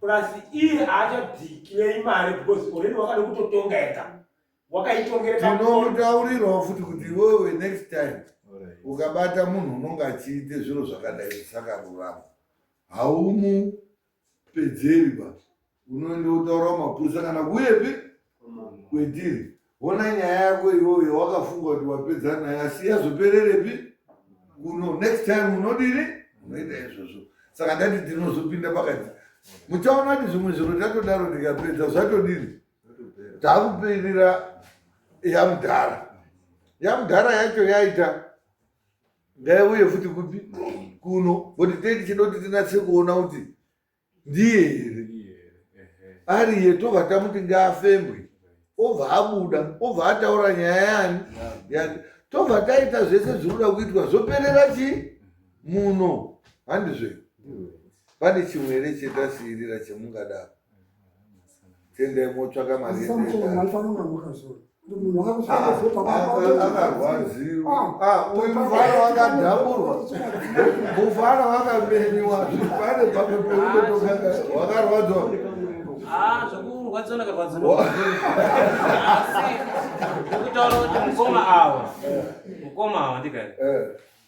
purasi iye haachabikirei mari because already wakada kutotonga ega wakaitongera tinomutaurirawo futi kuti iwewe next time ukabata munhu unonge achiite zviro zvakadai zvisakarurama haumupedzeri ba unoenda kutaura mapurisa kana kuyepi kwetiri wona nyaya yako iyoyo wakafunga kuti wapedza naye asi yazopererepi kuno next time unodini unoita izvozvo saka ndati tinozopinda pakati muchaona kuti zvimwe zviro tatodaro tikapedza zvatodini takupirira yamudhara yamudhara yacho yaita ngaiuye futi kupi kuno kuti tei tichida kuti tinatse kuona kuti ndiye here ariye tobva tamuti ngaafembwe obva abuda obva ataura nyaya yani yake tobva taita zvese zviri kuda kuitwa zvoperera chii muno handizve pane chimwe here chetasiirira chemungadaro tendai motsvaka mari akarwadziwa ah, uyu mufana wakadhamburwa mufana wakamenyiwa pane pamwe peunotokaa wakarwadziwa ah, zvekurwadziwa ndakarwadziwa asi ndikutaura kuti mukoma awa mukoma awa ndikari eh.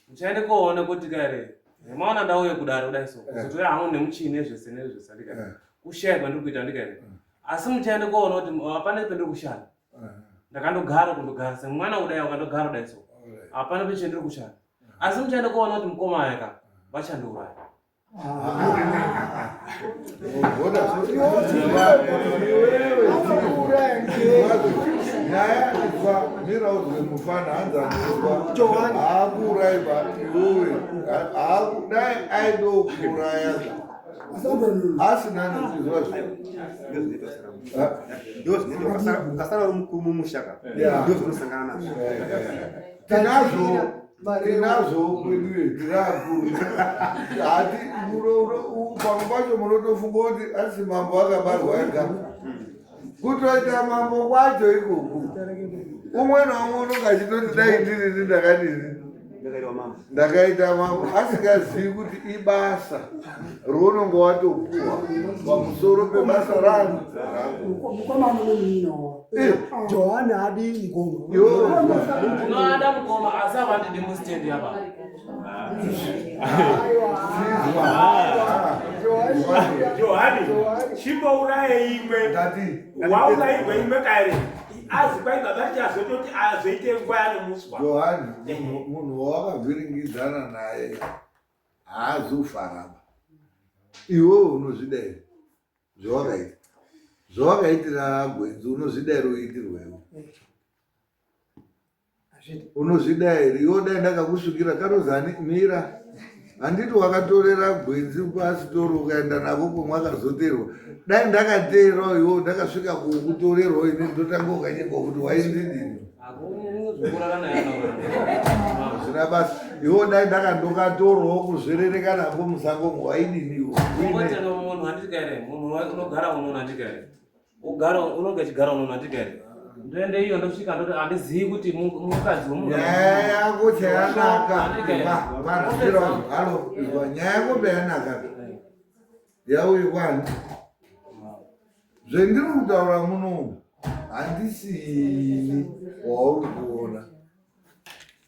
Muchaende koona kuti kare maona ndauye kudare kudai so eh. kuzotouya hangu nemuchini nezvese nezvese andikare eh. kushaya kwandiri kuita andikare eh. asi muchaende koona kuti hapana pendiri kushaya ndakandogara kundogara semwana kudai wakandogara kudai so hapana pechendiri kushaya asi muchaende koona kuti mukoma aya ka vachandiuraya Nyaya izwa miraudzwe mufana hanzi anozwa haakuurayi ba iwewe dai aidokuuraya asina nekuziva ukasara uri mukuru mumushaka ndozvinosangana nazvo tinazvo tinazvo kweduye tiri akuru hati pamwe pacho munotofunga kuti asi mambo akabarwa ega kutoita mambo kwacho ikoku umwe naumwe unonge achitoti dai ndirini ndakadini ndakaita mambo asingazivi kuti ibasa rounonge watopuwa pamusoro pebasa rangu Eh. Johani haadi mukoma. Unoada mukoma asi havandidi mustendi apa. Johani, chimbouraye imwe. Waurairwa imwe kare. Azi kwai baba tichazototi azoite nguva yanomuswa. Johani, munhu wawakavhiringidzana naye haazofaraba. Iwewe unozvida here? Zvawakaita. Zvawakaitira Gwenzi unozvida here uitirwewo? Unozvida here? Iwe dai ndakakusvikira kanozani mira. Handiti wakatorera gwenzi pasitoro ukaenda nako kwamwakazoterwa. Dai ndakateerawo iwe ndakasvika kukutorerwa ini ndotanga ukanyengwa kuti waindidini. Zvina basa. Iwe dai ndakandokatorawo kuzverereka nako musango waidini iwe. Munhu handiti kaere, munhu unogara unoona handiti kaere. Ugara unonge uchigara unono handiti here? Ndoenda iyo ndosvika ndoti handizivi kuti mukadzi wemunhu. Nyaya yako chayanaka. Halo, nyaya yako payanaka. Yauye kwani? Zvendiri kutaura muno handisini wauri kuona.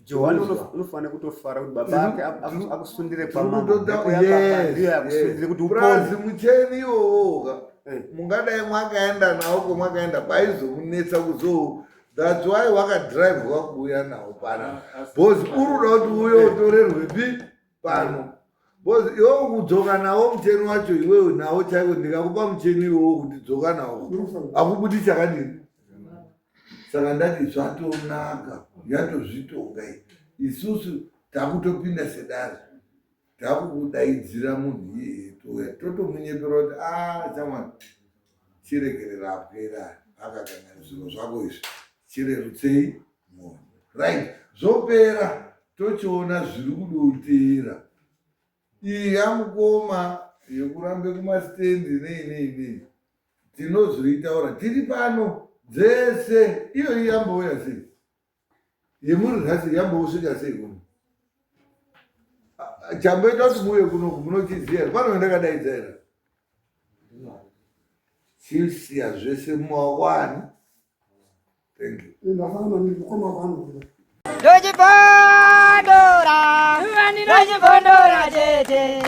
Johani unofanira kutofara kuti baba ake akusundire kwamambo. Ndiyo yakusundire kuti upone. Mucheni iwowoka eh. Mungadai mwakaenda nawo kwamwakaenda kwaizomunetsa kuzo that's why wakadrivwa kuuya nawo pana bcause uri kuda kuti uye utorerwe pi pano bcause iwe kudzoka nawo mucheni wacho iwewe nawo chaiko ndikakupa mucheni iwowo kuti dzoka nawo akubudi chakadini saka ndati zvatonaka yatozvitonga iyi isusu takutopinda sedare takukudaidzira munhu iyeye touya totomunyepera kuti a ah, chamwani chiregerera apwera akakangana zviro zvako izvi chirerutsei mwoyo right zvopera tochiona zviri kudoteera iyi yamukoma yekurambe kumastendi nei nei nei tinozoitaura tiri pano dzese iyoyi yambouya sei yemuri nhasi yambousvika sei kuno chamboita kuti muuye kunoku munochiziva here pano ndakadaidza here chisiya zvese mumaoko ani Thank you. Ndafara maningi mukoma wangu. Ndochibondora, ndochibondora tete.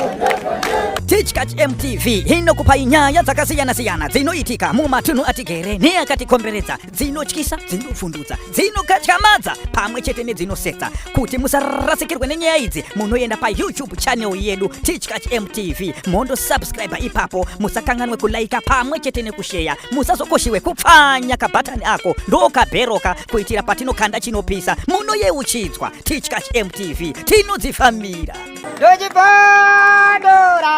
Tichkach MTV inokupai nyaya dzakasiyana-siyana dzinoitika mumatunhu atigere neakatikomberedza, dzinotyisa, dzinovhundutsa, dzinokatyamadza pamwe chete nedzinosetsa. Kuti musarasikirwe nenyaya idzi, munoenda paYouTube channel yedu Tichkach MTV mondosubscribe ipapo, musakanganwe kulaika pamwe chete nekusheya musazokoshiwe kupfanya kabhatani ako ndokabheroka kuitira patinokanda chinopisa munoyeuchidzwa tichkach mtv tinodzifambira ndochibondora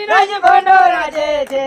ndochibondora tete.